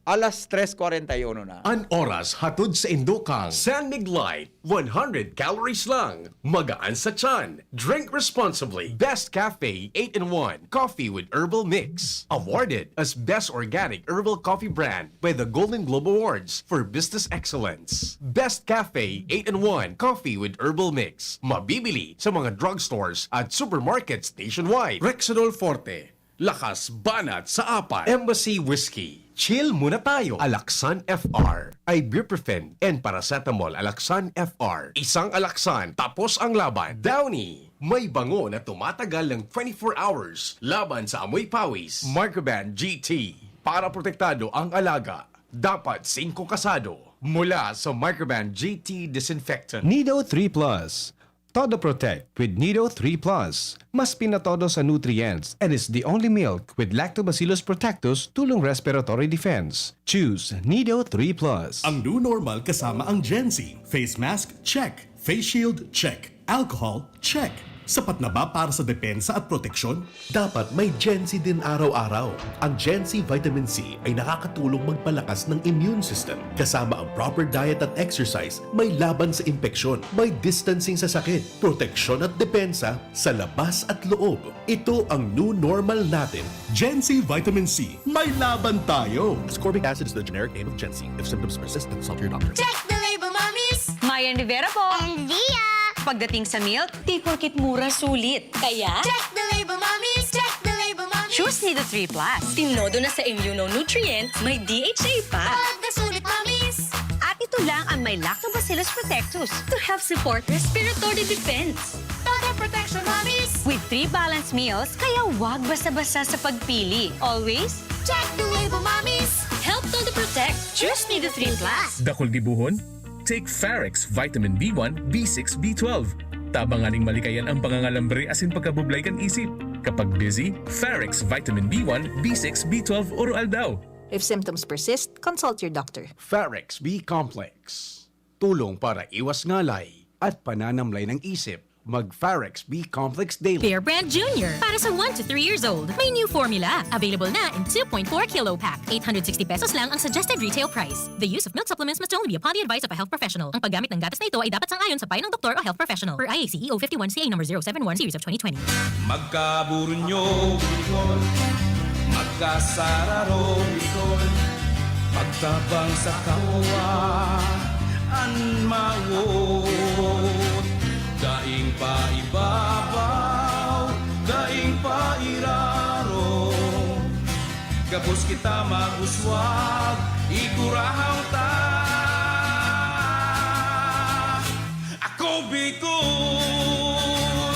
Alas tres kwarenta y uno na. An oras hatod sa indukang San Mig Light, one hundred calories lang. Magaan sa tiyan. Drink responsibly. Best Cafe eight-in-one Coffee with Herbal Mix. Awarded as Best Organic Herbal Coffee Brand by the Golden Globe Awards for Business Excellence. Best Cafe eight-in-one Coffee with Herbal Mix. Mabibili sa mga drugstores at supermarkets nationwide. Rexidol Forte. Lakas banat sa apat. Embassy Whiskey. Chill muna tayo. Alaxan F R. Ibuprofen and paracetamol Alaxan F R. Isang Alaxan, tapos ang laban. Downy. May bango na tumatagal ng twenty-four hours laban sa amoy pawis. Microban G T. Para protektado ang alaga, dapat singko kasado. Mula sa Microban G T Disinfectant. Nido three Plus. Todo Protect with Nido three Plus. Mas pinatodo sa nutrients and is the only milk with Lactobacillus protectus tulong respiratory defense. Choose Nido three Plus. Ang new normal kasama ang Gen Z. Face mask, check. Face shield, check. Alcohol, check. Sapat na ba para sa depensa at proteksyon? Dapat may Gen Z din araw-araw. Ang Gen Z Vitamin C ay nakakatulong magpalakas ng immune system. Kasama ang proper diet at exercise, may laban sa impeksyon, may distancing sa sakit, proteksyon at depensa sa labas at loob. Ito ang new normal natin. Gen Z Vitamin C, may laban tayo! Ascorbic acid is the generic name of Gen Z. If symptoms persist, consult your doctor. Check the label, mommies! Mayan Rivera po. And Zia! Pagdating sa milk, di porket mura, sulit. Kaya, check the label, mommies! Check the label, mommies! Choose Nido three Plus. Tinodo na sa immunonutrient, may D H A pa. Pagkasulit, mommies! At ito lang ang may Lactobacillus protectus to help support respiratory defense. Total protection, mommies! With three balanced meals, kaya wag basta-basta sa pagpili. Always, check the label, mommies! Help Todo Protect. Choose Nido three Plus. Dakul gibohon? Take Farex Vitamin B one, B six, B twelve. Tabang nganing malikayan ang pangangalambre asin pagkabublay kan isip. Kapag busy, Farex Vitamin B one, B six, B twelve oro-aldaw. If symptoms persist, consult your doctor. Farex B Complex. Tulong para iwas ngalay at pananamlay ng isip. Mag Farex B Complex Daily. Bear Brand Junior. Para sa one to three years old. May new formula. Available na in two point four kilo pack. Eight hundred sixty pesos lang ang suggested retail price. The use of milk supplements must only be upon the advice of a health professional. Ang paggamit ng gatas na ito ay dapat sang-ayon sa payo ng doktor o health professional. Per I A C E O fifty-one C A number zero seven one series of twenty twenty. Magkaburunyo, Bicol. Magkasararo, Bicol. Magtabang sa kapwa, an mawot. Daing paibabaw, daing pairaro. Gabos kita mag-uswag, igurahang ta. Ako Bicol!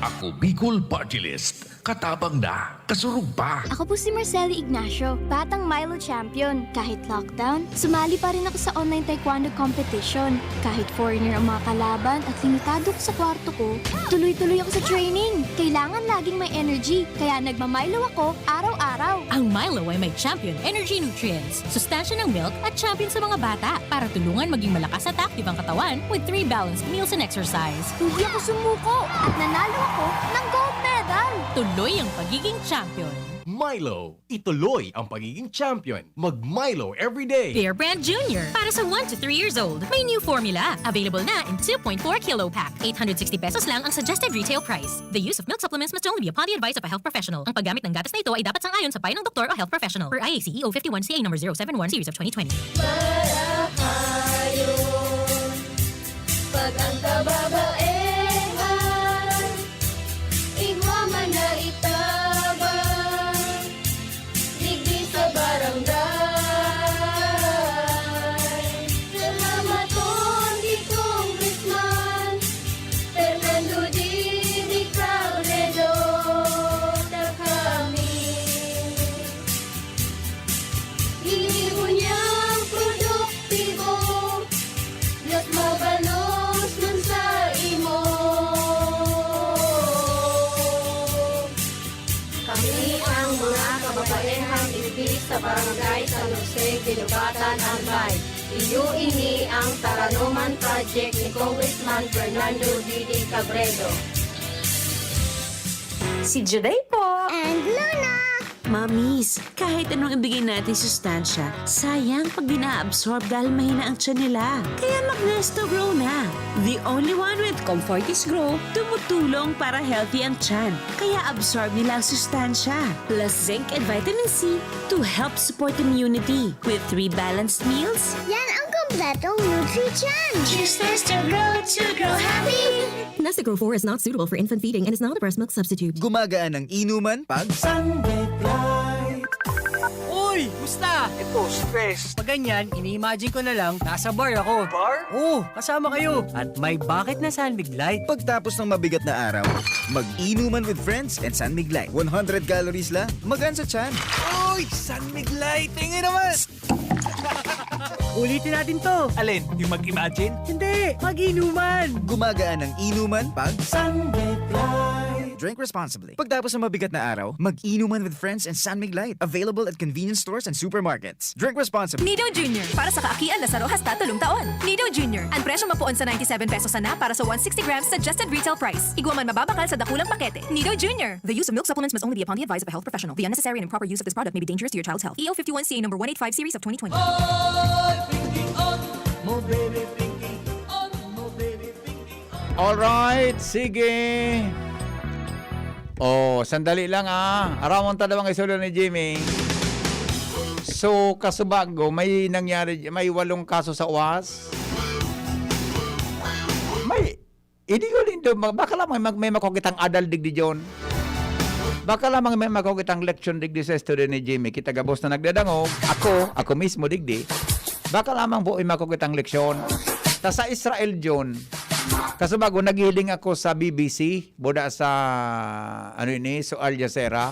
Ako Bicol Party List. Katabang na, kasurog pa. Ako po si Marceli Ignacio, batang Milo champion. Kahit lockdown, sumali pa rin ako sa online taekwondo competition. Kahit foreigner ang mga kalaban at limitado ko sa kwarto ko, tuloy-tuloy ako sa training. Kailangan laging may energy, kaya nagma-Milo ako araw-araw. Ang Milo ay may Champion Energy Nutrients, sustansya ng milk at champion sa mga bata para tulungan maging malakas at active ang katawan with three balanced meals and exercise. Hindi ako sumuko at nanalo ako ng gold medal. Tuloy ang pagiging champion. Milo, ituloy ang pagiging champion. Mag Milo everyday. Bear Brand Junior, para sa one to three years old. May new formula. Available na in two point four kilo pack. Eight hundred sixty pesos lang ang suggested retail price. The use of milk supplements must only be upon the advice of a health professional. Ang paggamit ng gatas na ito ay dapat sang-ayon sa payo ng doktor o health professional. Per I A C E O fifty-one C A number zero seven one series of twenty twenty. Marahayon, pag ang kababaehan, igwa man na itabang, digdi sa barangay. Salamaton ki Congressman Fernando Didi Cabredo, ta kami ginibo niyang produktibo, mas mabalos man sa imo. Kami ang mga kababaehang digdi sa Barangay San Jose, Guinobatan, Albay. Iyo ini ang Taranoman Project ni Congressman Fernando Didi Cabredo. Si Juday po. And Luna. Mamis, kahit anong ibigay natin sustansya, sayang pag di na-absorb dahil mahina ang tiyan nila. Kaya mag-Nesto Grow na. The only one with Comfortis Grow, tumutulong para healthy ang tiyan. Kaya absorb nila ang sustansya. Plus zinc and vitamin C to help support immunity. With three balanced meals, yan ang kompletong Nutri-Tiyan. Cheers Nesto Grow to grow happy. Nesto Grow four is not suitable for infant feeding and is not a breast milk substitute. Gumagaan ang inuman pag Sunday Light. Uy! Musta? Ito, stress. Pag ganyan, ini-imagine ko na lang, nasa bar ako. Bar? Oo, kasama kayo. At may bakit na San Mig Light. Pagtapos ng mabigat na araw, mag-inuman with friends and San Mig Light. One hundred calories lang, magaan sa tiyan. Uy! San Mig Light! Tingin naman! Ulitin natin to. Alin? Yung mag-imagine? Hindi, mag-inuman. Gumagaan ang inuman pag San Mig Light. Drink responsibly. Pagtapos ng mabigat na araw, mag-inuman with friends and San Mig Light. Available at convenience stores and supermarkets. Drink responsibly. Nido Junior, para sa kaakian na saro hasta tolong taon. Nido Junior, ang presyong mapoon sa ninety-seven pesos sana para sa one sixty grams suggested retail price. Igwa man mababakal sa dakulang pakete. Nido Junior. The use of milk supplements must only be upon the advice of a health professional. The unnecessary and improper use of this product may be dangerous to your child's health. E O fifty-one C A number one eight five series of twenty twenty. Alright, sige. Oh, sandali lang ah. Aramon ta daw ang istorya ni Jimmy. So, kasubago, may nangyari, may walong kaso sa uwas. May, hindi ko lindo, baka lang may, may makuha kitang adal digdi John. Baka lamang may makuha kitang leksyon digdi sa istorya ni Jimmy. Kita gabos na nagdadangog. Ako, ako mismo digdi. Baka lamang po may makuha kitang leksyon. Ta sa Israel, John. Kasubago, naghihiling ako sa B B C, buda sa, ano ini, so Al Jazeera.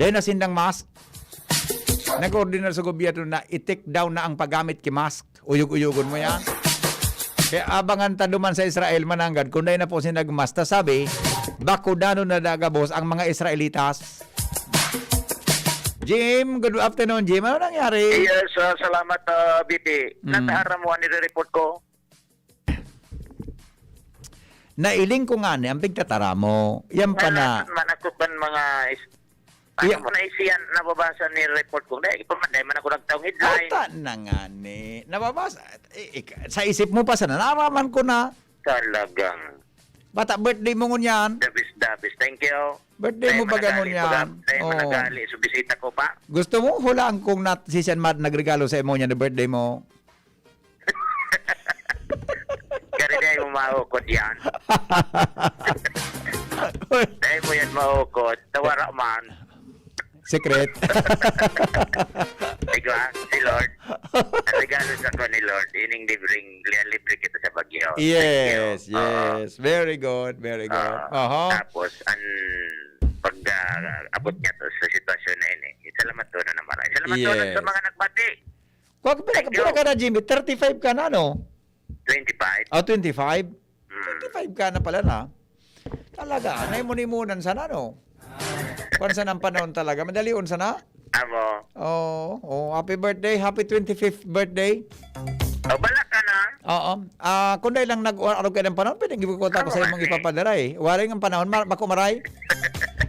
Dahil na sindang mask, nag-ordinar sa gobyerno na i-take down na ang paggamit ki mask. Uyog-uyogon mo yan. Kaya abangan ta duman sa Israel, mananggad, kung dai na po sinagmas, ta sabi, bakudanon na dagabos ang mga Israelitas. Jim, good afternoon, Jim. Ano nangyari? Yes, ah, salamat, ah, B P. Mm. Natahara mo ang nire-report ko? Nailing ko nga ni ang pigtatara mo. Yan pa na. Manakot man mga is-, Iya. Ano mo na isiyan, nababasa ni report ko. Dahil pa man, dahil man ako nagtaong headline. Puta na nga ni. Nababasa. Eh, ik-, sa isip mo pa sana, naraman ko na. Talagang. Bata, birthday mo ngunyan. The best, the best. Thank you. Birthday mo ba ngunyan? Dahil mo nagali sa bisita ko pa. Gusto mo, hulaan kong nat-, si Sian Mad nagregalo sa imo niya na birthday mo? Kaya dai mo maukod yan. Dai mo yan maukod. Tawara man. Secret. Diba? Si Lord. Ang regalo sa ko ni Lord, ining libreng, libre kita sa bagyo. Yes, yes. Very good, very good. Aha. Tapos, ang pag, ah, abot niya to sa sitwasyon na ini. Salamat to na naman. Salamat to sa Yes. mga nagbati. Kwa-, pila, Thank pila you. ka na, Jimmy? Thirty-five ka na, no? Twenty-five. Ah, twenty-five? Mm. Twenty-five ka na pala na. Talaga, naimon-imonan sana, no? Kwan sana ang panahon talaga. Madalion sana? Amo. Oo, oh, happy birthday, happy twenty-fifth birthday. O, bala ka na. Oo. Ah, kung dahil lang nag-arog ka ng panahon, pwedeng gibukuta ko Ano sa imong kasi? ipapadara eh. Waring ang panahon, ma-, bako maray.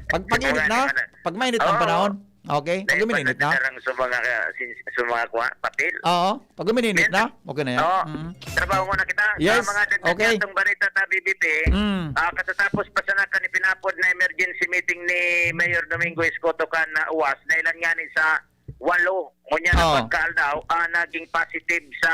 Pag, pag-init Wala na, naman na. pag mainit ang Oo. panahon. Okay? Pag Dahil umiinit na. pagdadarang sa mga, ah, sin-, sa mga kwa-, papel. Oo. Pag umiinit Yan. na, okay na yan. Oo. Mm. Trabaho muna kita. Yes. Sa mga dagdag Okay. natong balita sa B B P, Mm. ah, katatapos pa sana kan ipinapod na emergency meeting ni Mayor Domingo Escoto kan, ah, uwas, dahilan nga ni sa walo. Ngunyan na Oo. pagkaaldaw, ah, naging positive sa,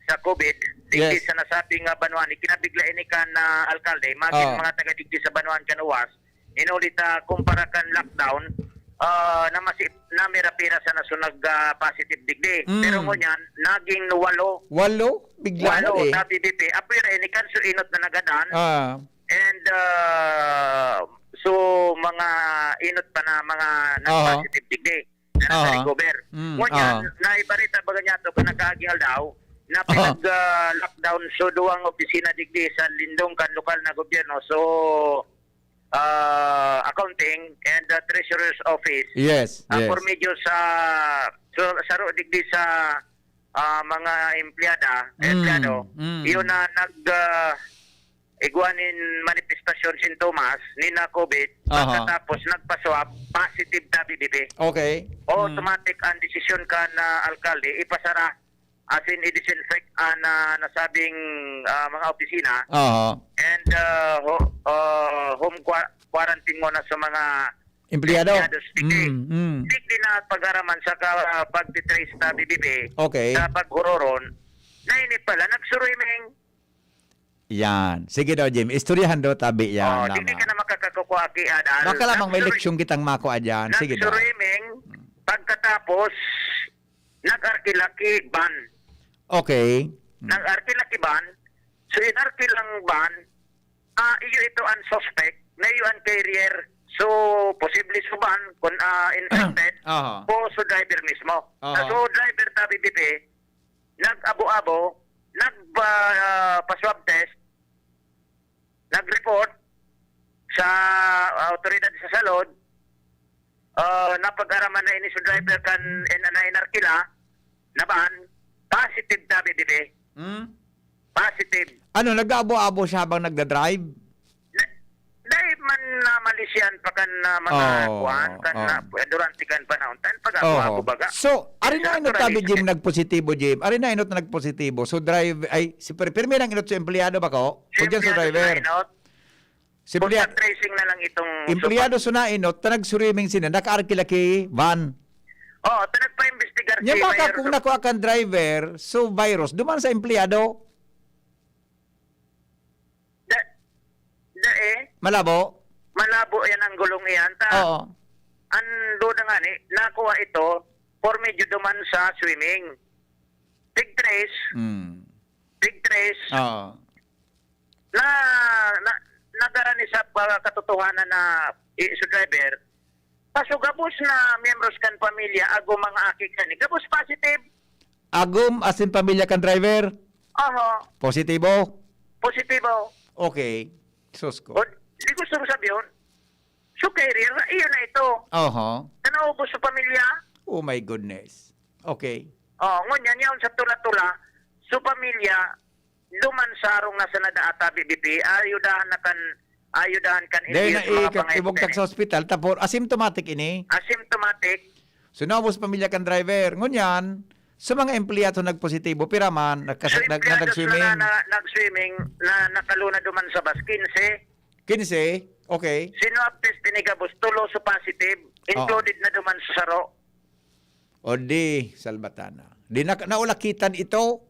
sa COVID, digdi Yes. sa nasabing, ah, banwaan. Ikinabigla ini kan, ah, alkalde, magin Oo. mga taga digdi sa banwaan kan uwas. Inulit, ah, kumpara kan lockdown, ah, na masi-, na mira-pira sana so nag, ah, positive digdi. Mm. Pero ngunyan, naging walo. Walo? Bigla Walo, na eh. sa B B P. Apoy ra ini kan so inot na nagadan. Ah. And, ah, so mga inot pa na mga Aha. nag-positive digdi na Aha. naka-recover. Mm, Ngunyan, aha. naibarita baga niya to kan nakaaging aldaw na Aha. pinag, ah, lockdown so duwang opisina digdi sa lindong kan lokal na gobyerno. So, ah, accounting and the treasurer's office, Yes, ah, yes. por medyo sa, so, saro digdi sa, ah, mga empleyada, Mm, empleyado, mm. yun na nag, ah, igwa nin manifestasyon sintomas ni na COVID, Aha. pagkatapos nagpa-swab, positive na B B P. Okay. Mm. Automatic ang desisyon kan alkalde, ipasara, as in, i-disinfect ang, ah, nasabing, ah, mga opisina. Aha. And, ah, ho-, ah, home qua-, quarantine muna sa mga Empleyado? empleyado sa Tigre. Mm, mm. Tigre na pag-araman sa ka-, pagtitrace sa B B P, Okay. sa paghuroron, na ini pala, nag-swimming. Yan. Sige daw, Jim. Istoryahan daw, tabi yan, Oh, dili Lama. ka na makakakukwa ki Adal. Baka lamang may Nag-swi-, leksyon kitang makua dyan. Sige daw. nag-swimming, Hmm. pagkatapos, nag-arkila ki van. Okay. Hmm. Nag-arkila ki van. So, in-arkilang van, ah, iyo ito ang suspect, na iyo ang carrier. So, posible so van, kung, ah, infected, Aha. o so driver mismo. Aha. Ah, so, driver ta B B P, nag-abo-abo, nagpa-, ah, pa-swab test, nag-report sa awtoridad sa salud, ah, napag-araman na ini so driver kan, en-, na inarkila, na van, positive na B B P. Hmm? Positive. Ano, nag-aabo-abo siya habang nagda-drive? Da-, dahil man namalisyan pa kan, ah, mga Oo, kuwan, kan, oo. ah, durante kan panahon, tan pag-aabo-abo Oho. baga. So, ari Sa na inot tabi, natural Jim, nagpositibo, Jim. Ari na inot nagpositibo. So, drive, ay, si Pir-, pirmi nang inot sa empleyado ba ko? Si O dyan sa empleyado driver? na inot. Si Contact empleyado, tracing na lang itong empleyado supa- so na inot, ta nag-swimming sila, nakaarkila ki van. Oo, ta nagpa-imbestigar Nya si baka Mayor kung Do- nakuha kan driver, so virus, duman sa empleyado? Da, da eh. Malabo? Malabo yan ang gulong iyan. Ta, Oo. ang duda nga ni, nakuha ito, por medyo duman sa swimming. Tig tres. Mm. Tig tres. Oo. Na, na, nagara ni sa, ah, katotohanan na i-, so driver, paso gabos na miyembros kan pamilya, ago mga aki kani. Gabos positive. Agom asin pamilya kan driver? Aha. Positibo? Positibo. Okay. Sus ko. O, di gusto ko sabihin, so carrier na, iyo na ito. Oho. Na naubos sa pamilya. Oh my goodness. Okay. Oh, ngunyan, yaon sa tula-tula, so pamilya, duman sa harong na sa nadaata, B B P, ayudahan na kan, ayudahan kan Dahil N P S, mga naikat, ibugtak pangaiputan sa eh. ospital, tapos asymptomatic ini? Asymptomatic. So, naubos pamilya kan driver. Ngunyan, sa mga empleyado nagpositibo, pira man, nagkas-, So, nag-, empleyado nag-swimming? na, na, nag-swimming, na nakaluna duman sa bus, quince. Quince? Okay. Sinwab test, tinigabos, tulo sa positive, Oo. included na duman sa saro. O di, salbatana. Di na, naulakitan ito?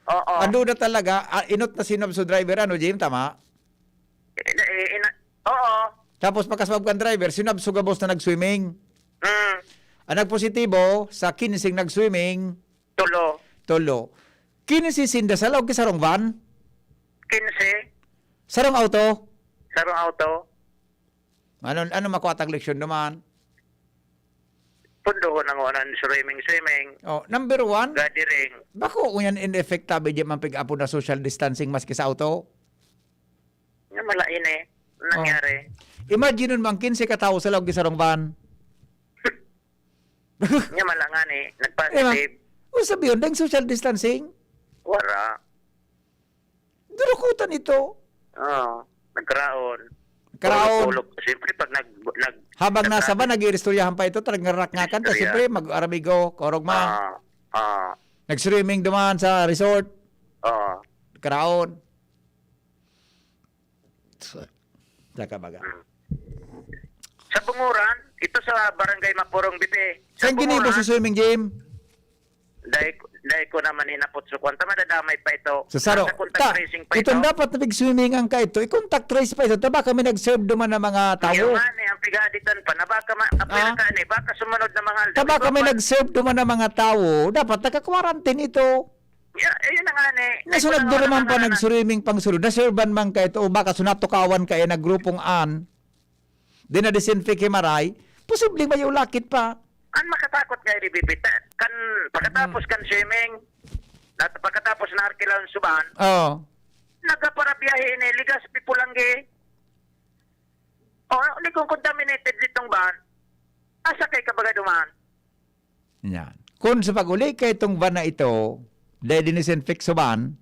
Oo. Ano na talaga, ah, inot na sinwab so driver, ano, Jim? Tama? Eh, eh, ina-, oo. Tapos pagkaswab kan driver, sinwab so gabos na nag-swimming. Mm. Ang nagpositibo, sa kinseng nag-swimming, Tulo. tulo. Kinse sinda sa laog ki sarong van? Kinse. Sarong auto? Sarong auto. Ano, ano makuha tag leksyon duman? Pundohon ang unan, swimming, swimming, Oh, number one, gathering. Bako ngunyan ineffective di man pig-apo na social distancing maski sa auto. Nga mala ini nangyari. Imagine nun, mga kinse ka tawo sa laog sa sarong van. Nga mala nga ni, nagpositive. O sabi yun, dahil social distancing, Wala. Durukutan ito. Oo. Nagkaraon. Karaon. Tulog-tulog. Siyempre, pag nag... nag Habang nasa nag-traffic, van, nag-iistoryahan pa ito, talagang rarak nga kan. Kasi Istorya. siyempre, mag-aramigo, kaorog man. Ah, ah, Nag-swimming duman sa resort. ah. Karaon. Saka baga. Sa Bunguran, ito sa Barangay Mapurong, Bipe. Sa Saan ginibo Bunguran, sa swimming gym? Dahil, dahil ko naman hinapot sa kwanta, madadamay pa ito. Sa saro. Nasa contact tracing pa ito. Itong dapat na pig-swimming ang kaito, i-contact trace pa ito. Taba kami nag-serve duman ng mga tawo. Yung nga ni, ang pigaditan pa, na baka ma, kapila Ah. ka ni, baka sumunod na mga aldaw. Taba Ikaw kami pa, nag-serve duman ng mga tawo. Dapat naka-quarantine ito. Ya, ayun na nga ni. Nasunod Ikaw na doon naman nga pa naman. Nag-swimming pang sulod. Na-serve man kaito. O baka sunatukawan ka eh, nag-grupong an. Di na-disinfect himaray. Posibleng may ulakit pa. Ang makatakot nga ini, Bipe, ta-, kan, pagkatapos kan swimming, at pagkatapos na arkilahon suban, Oh. nagaparabiyahe ini, Legazpi, Polangui. O, di kung contaminated nitong van, asa kay kabaga duman? Yan. Kung sa pag-uli ka itong van na ito, dahil dinisinfect sa van,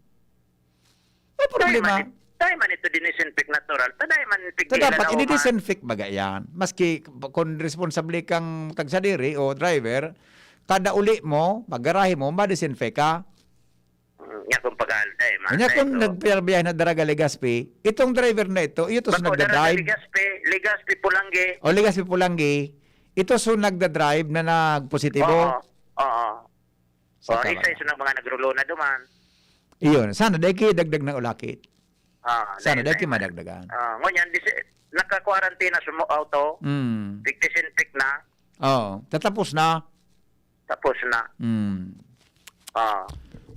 may Dahil problema. man, dahil man ito dinisinfect natural, ta dahil man So, pigdilan dapat na uman. i-disinfect baga yan. Maski kung responsable kang tagsadiri o driver, kada uli mo, paggarahe mo, ma-disinfect ka. Mm, nga kung pag-alda eh, man. Kanya kung Ito. nagbiyahe na daraga Legazpi, itong driver na ito, ito sa Bako, daraga nagda-drive. Legazpi, Legazpi, Polangui. O Legazpi, Polangui, ito so nagda-drive na nagpositibo. Oo, oo. Sa Oh, talaga. Isa-isa ng mga nagrulona duman. Iyon, sana dahil kayo dagdag ng ulakit. Ah, Sana dahil- dahil kayo madagdagan. Ah, ngunyan, disi, naka-quarantine na sa mo-, auto, Hmm. pig-disinfect na, Oo, tatapos na. tapos na. Hmm. Ah.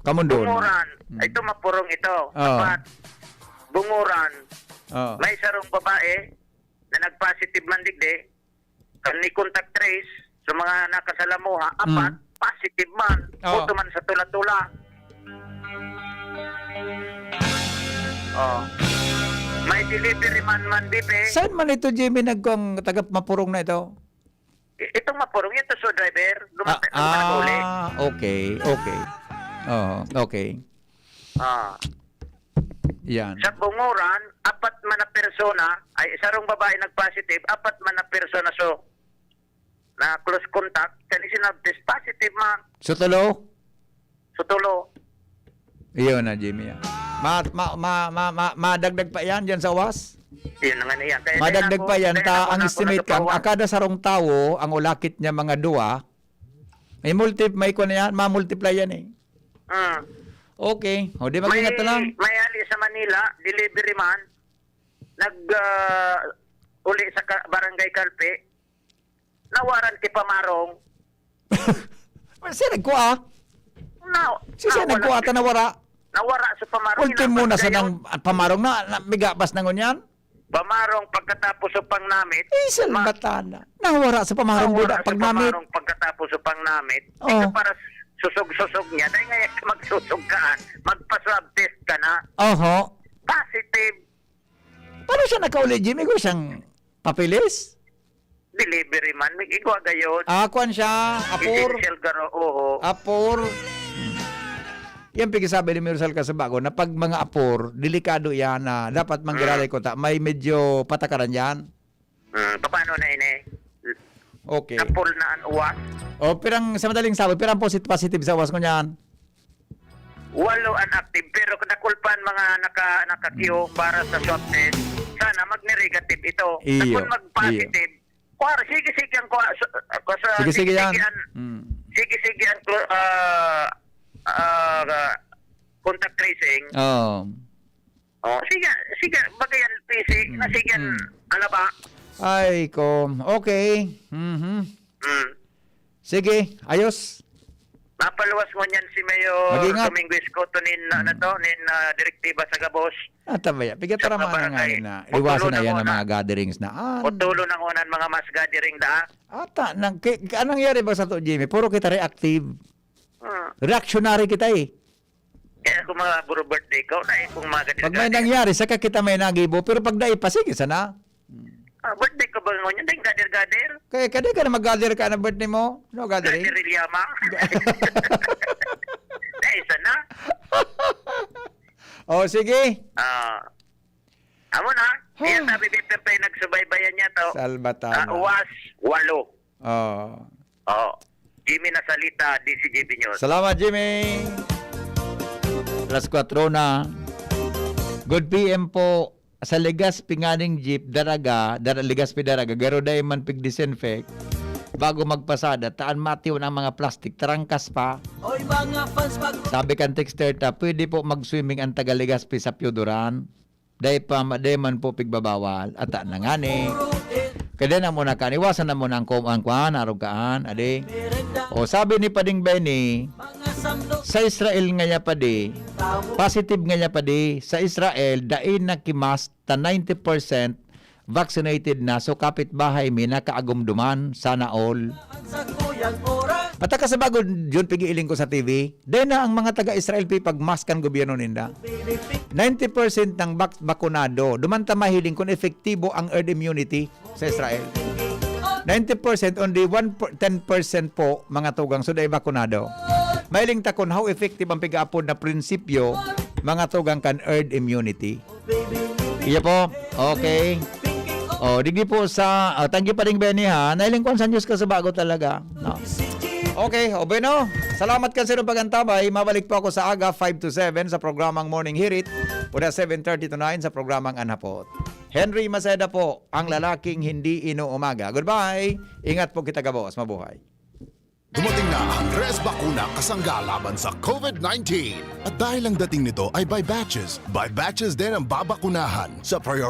Kamundo na. Bunguran, Hmm. ito Mapurong ito. Ah. Apat, Bunguran, Oo. may sarong babae na nag-positive man digdi, kan ni contact trace, sa mga nakasalamuha, apat, Mm. positive man. Oo. Buto man sa tula-tula. Oh. May delivery man man, Bipe. Saan man ito, Jimmy, nagkuang taga Mapurong na ito? I- Itong Mapurong, ito so driver, Ah, dumating ah, huli. Ah, okay, okay. Oo, okay. Ah. Yan. Sa Bunguran, apat man na persona, ay sarong babae nag-positive, apat man na persona so na close contact, kani sinab test positive man. So, tulo? So tulo. Iyon na, Jimmy. Yan. Ma, ma, ma, ma, ma, madagdag pa yan dyan sa was? Yun na nga niya. Kaya Madagdag ako- pa yan. kaya Ta, ako ang na estimate ako kan, nagpawa. a kada sarong tawo, ang ulakit niya mga duwa, may multi, may kuwan yan, ma-multiply yan eh. Mm. Okay. O, di May, mag-ingat na lang. may ali sa Manila, delivery man, nag ah, uli sa ka- barangay Calpe, nawaran ki pamarong. Siya nagkuha. Na, Si siya nawala- nagkuha, ta nawara. Nawara sa pamarong. Ultimo na sa Inabot nang pamarong na, na migabas na ngunyan. Pamarong pagkatapos sa pangnamit. Isal Ma- batana. Nawara sa pamarong Nawara buda sa pagnamit. Pamarong pagkatapos sa pangnamit. Oh. Ito para susog-susog niya. Dahil nga magsusog ka, magpa-swab test ka na. Oho. Positive. Paano siya nakauli, Jimmy? Ko siyang papilis? Delivery man. May igwa gayon. Ah, kuwan siya. Apor. Essential garo. Oo. Apor. Yan pigisabi ni Mirosal Kasabago na pag mga apor, delikado yan na dapat manggiraray ko ta. May medyo patakaran yan. Hmm, paano na ini? Okay. Napul na ang uwas. O, pirang, sa madaling sabi, pirang posit-, positive sa uwas ko niyan? Walo ang active, pero nakulpan mga naka, naka-queue para sa swab test. Sana mag-negative ito. Iyo, Kung mag-positive, kuwara, sige-sige ang kuha, sa, sa, Sige, sige yan. sige-sige ang, Mm. sige-sige ang clo- ah, ah, contact tracing. Oh. Oh, sige, sige, bagayan, P C, Mm, na sige, mm. alaba. Ay, ko. Okay. Mhm. Mm. Sige, ayos. Mapaluwas ngunyan si Mayor Mag-ingat. Domingo Escoto nin, ano to, nin, ah, direktiba sa gabos. Ata ba yan? Piga Sa tara mga mga barangay. Iwasan na yan ang mga gatherings na, ah. Putulo na ngunyan mga mass gathering da. Ata, nang, ki-, anong nangyari ba sa to, Jimmy? Puro kita reactive. Ah. Reactionary kita eh. Kaya kung mga bro birthday ko, na yung mga ganito. Pag may nangyari, saka kita may nagibo. Pero pag dai pa, sige, sana. Ah, birthday ko ba ngunyan? Dahil gather-gather. Kaya, kaya ka na mag-gather ka na birthday mo? No gathering? Gather lamang. Dahil sana. Oh, sige. Ah. Amo na. Yan sabi ni Pepe, nagsubaybayan niya to. Salvatama. Ah, was walo. Oh. Oh. Jimmy Nasalita, D C G B News. Salamat, Jimmy. Alas kwatro na. Good P M po. Sa Legazpi nganing jeep, daraga, dara, Legazpi daraga, garo dai man pig-disinfect. Bago magpasada, taan matiw ang mga plastic, tarangkas pa. Oy, mga fans, pag- Sabi kan texter ta, "Pwede po mag-swimming ang taga Legazpi sa Pioduran." Dai pa, ma-, dai man po pigbabawal. Ata na nga ni. Kaya na muna kan, iwasan na muna ang kom-, ang kuan, arog kaan, adi. O, sabi ni Pading Benny, sa Israel nga niya, padi, positive nga niya, padi, sa Israel, dai na kimas ta ninety percent vaccinated na, so kapitbahay mi nakaagom duman, sana all. Pataka sa bago, Jun, pag-iiling ko sa T V, dai na ang mga taga-Israel pipag-mask kan gobyerno ninda. Ninety percent ng bak-, bakunado. Duman ta mahiling kung epektibo ang herd immunity sa Israel. Ninety percent, only one per-, ten percent po, mga tugang, so dai bakunado. Mahiling ta kung how effective ang pigaapod na prinsipyo, mga tugang, kan herd immunity. Iya po. Okay. Oh, digdi po sa, ah, thank you, Pading Benny, ha. Nailingkwan sa news ka sa bago talaga, no? Okay, o bueno, salamat kan sa inyong pag-antabay. Mabalik po ako sa aga, five to seven, sa programang Morning Hirit, o na seven thirty to nine sa programang Anhapot. Henry Maceda po, ang lalaking hindi inuumaga. Goodbye. Ingat po kita, gabos. Mabuhay. Dumating na ang Tres Bakuna kasangga laban sa COVID nineteen. At dahil ang dating nito ay by batches, by batches din ang babakunahan sa priority.